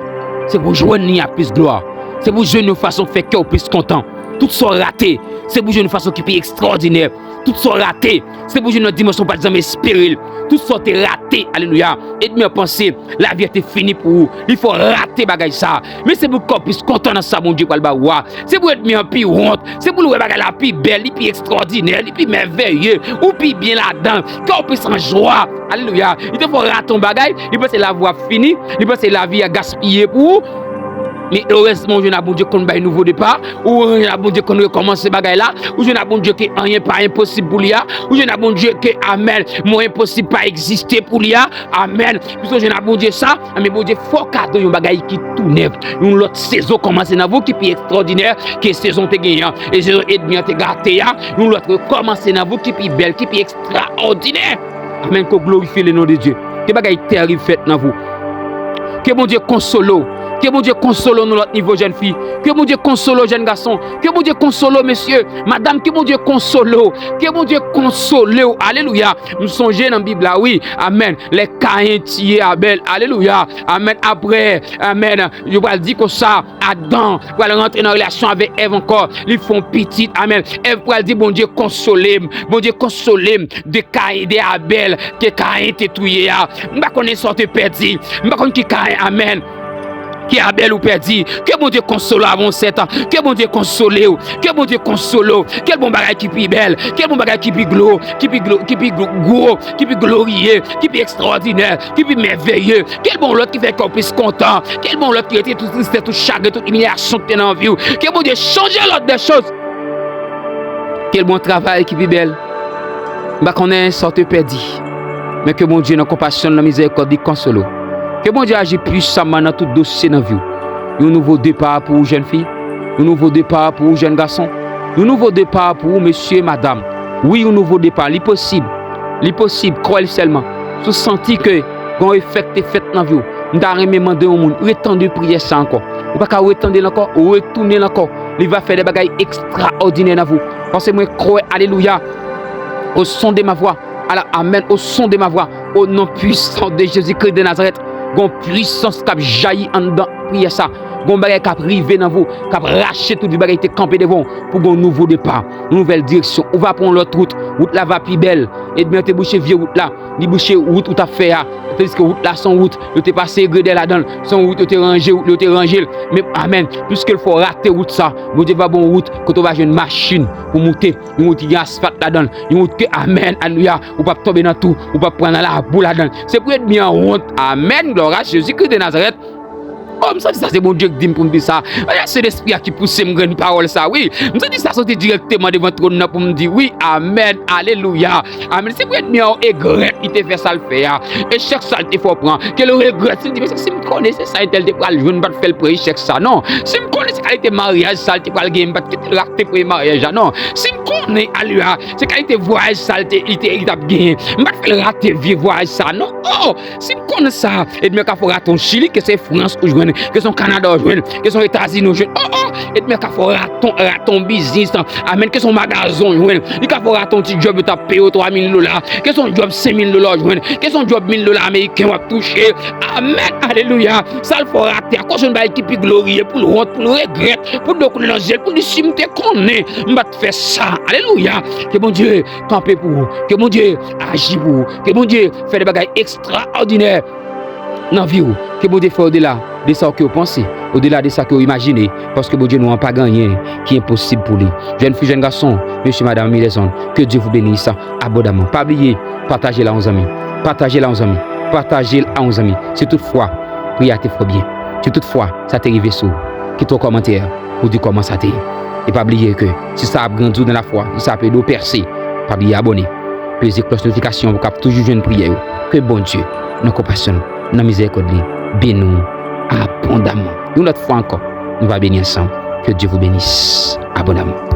se pou w jwenn li a plis glwa. Se pou w jwenn yon fason fè kè w plis kontan. Tout sa w rate, se pou w jwenn yon fason ki pi ekstrawòdinè. Tout sa w rate, se pou w jwenn yon dimansyon w pa t janm espere l. Tout sa w te rate, alelouya. Ènmi an panse lavi a te fini pou ou. Li fè w rate bagay sa. Men se pou kè w plis kontan nan sa Bondye pral ba ou a. Se pou ènmi an pi wont. Se pou l wè bagay la pi bèl, li pi ekstrawòdinè, li pi mèveye, ou pi byen ladan. Kè w plis an jwa. Alelouya. Li te fè w rate yon bagay, li panse lavi w ap fini, li panse lavi a gaspiye pou ou. Men erezman, ou jwenn a Bondye konn bay nouvo depa, ou jwenn a Bondye konn rekòmanse bagay la, ou jwenn a Bondye ke anyen pa enposib pou li a, ou jwenn a Bondye ke, amèn, mo enposib pa egziste pou li a, amèn. Piske ou jwenn a Bondye sa, amèn, Bondye fè w kado yon bagay ki tou nèf, yon lòt sezon kòmanse nan vi w ki pi ekstrawòdinè ke sezon w te genyen an. E sezon ènmi an te gate a, yon lòt rekòmanse nan vi w ki pi bèl, ki pi ekstrawòdinè. Amèn, ke w glorifye le non de Dye. Ke bagay tèrib fèt nan vi w. Ke Bondye konsole w. Ke Bondye konsole w nan lòt nivo, jèn fi. Ke Bondye konsole w, jèn gason. Ke Bondye konsole w, mesye, madanm. Ke Bondye konsole w. Ke Bondye konsole w. Alelouya. M sonje nan Bib la, wi. Amèn. Lè Kayen tiye Abèl. Alelouya. Amèn. Apre, amèn, yo pral di konsa, Adan pral rantre nan relasyon avèk Èv ankò. Li fè yon pitit. Amèn. Èv pral di, Bondye konsole m. Bondye konsole m de Kayen, de Abèl, ke Kayen te touye a. M pa konnen sa w te pèdi. M pa konn ki Kayen, amèn, ki Abèl ou pèdi. Ke Bondye konsole w avan w sèt an. Ke Bondye konsole w. Ke Bondye konsole w. Kèl bon bagay ki pi bèl. Kèl bon bagay ki pi glo, ki pi glo, ki pi glo, gwo, ki pi gloriye, ki pi ekstrawòdinè, ki pi mèveye. Kèl bon lòt ki fè kè w plis kontan. Kèl bon lòt ki retire tout tristès, tout chagren, tout imilyasyon ki te nan vi w. Ke Bondye chanje lòt dè choz. Kèl bon travay ki pi bèl. M pa konnen sa w te pèdi. Men ke Bondye nan konpasyon l, nan mizèrikòd li, konsole w. Ke Bondye aji pwisaman nan tout dosye nan vi w. Yon nouvo depa pou ou, jèn fi. Yon nouvo depa pou ou, jèn gason. Yon nouvo depa pou ou, mesye, madanm. Wi, yon nouvo depa. Li posib. Li posib. Kwè l sèlman. Si w santi ke gen yon efè k te fèt nan vi w, m ta renmen mande yon moun, retande priyè sa ankò. Ou pa ka retande l ankò, retounen l ankò. Li va fè de bagay ekstrawòdinè nan vi w. Paske mwen kwè, alelouya, au son de ma voix. Ala, amèn, au son de ma voix. Au nom puissant de Jésus-Christ de Nazareth. Gon pwisans k ap jayi anndan priyè sa. Gon bagay k ap rive nan vi w, k ap rache tout vye bagay ki te kanpe devan w pou gon nouvo depa, yon nouvèl direksyon. Ou va pran yon lòt wout. Wout la va pi bèl. Ènmi an te bouche vye wout la. Li bouche wout ou t ap fè a. Tandiske wout la se yon wout yo te pase egredè ladan l. Se yon wout yo te ranje, wout yo te ranje l. Men, amèn. Piske l fè w rate wout sa, Bondye va ba w yon wout kote w va jwenn machin pou moute. Yon wout ki gen asfalt ladan l. Yon wout ke, amèn, alelouya, ou p ap tonbe nan twou, ou p ap pran nan labou ladan l. Se pou ènmi an wont. Amèn, glwa a Jezikri de Nazarèt. Oh, m santi sa se Bondye ki di m pou m di sa. Paske se Lespri a ki pouse m jwenn pawòl sa, wi. M santi sa soti dirèkteman devan twòn nan pou m di, wi, amèn, alelouya, amèn. Se pou ènmi an egrèt li te fè sa l fè a. Echèk sa l te fè w pran. Ke l regrèt, si l di, men si m konnen se sa entèl te pral jwenn, m pa t fè l pran echèk sa, non. Si m konnen se kalite maryaj sa l te pral genyen, m pa t kite l rate premye maryaj la, non. Si m konnen, alelouya, se kalite vwayaj sa l te, li te, li t ap genyen, m pa t fè l rate vye vwayaj sa, non. Oh, si m konnen sa, ènmi an ka fè w rate yon Chili, ke se Frans ou jwenn, ke se yon Kanada ou jwenn, ke se yon Etazini ou jwenn. Oh, oh, ènmi an ka fè w rate yon, rate yon biznis, amèn, ke se yon magazen ou jwenn. Li ka fè w rate yon ti djòb yo t ap peye w twa mil dola, ke se yon djòb senk mil dola ou jwenn, ke se yon djòb mil dola ameriken w ap touche. Amèn, alelouya. Sa l fè w rate a, akoz yon bagay ki pi gloriye pou l wont, pou l regrèt, pou dlo koule nan zye l, pou l di, si m te konnen, m pa t fè sa. Alelouya. Ke Bondye kanpe pou ou. Ke Bondye aji pou ou. Ke Bondye fè de bagay ekstraòdinè nan vi w. Ke Bondye fè odela de sa ke w panse, odela de sa ke w imajine, paske Bondye nou an pa gen anyen ki enposib pou li. Jèn fi, jèn gason, mesye, madanm, ami, lèzòm, ke Dye vou benise abondaman. Pa bliye, pataje l a yon zanmi. Pataje l a yon zanmi. Pataje l a yon zanmi. Si toutfwa priyè a te fè w byen, si toutfwa sa te rive sou ou, kite yon kòmantè pou di kòman sa te ye. E pa bliye ke si sa ap grandi w nan lafwa, si sa ap ede w pèse, pa bliye abòne. Peze klòch notifikasyon pou w kab toujou jwenn priyè yo. Ke Bondye, nan konpasyon l, nan mizèrikòd li, beni w abondaman. Yon lòt fwa ankò, nou va beni ansanm. Que Dieu vous bénisse abondamment.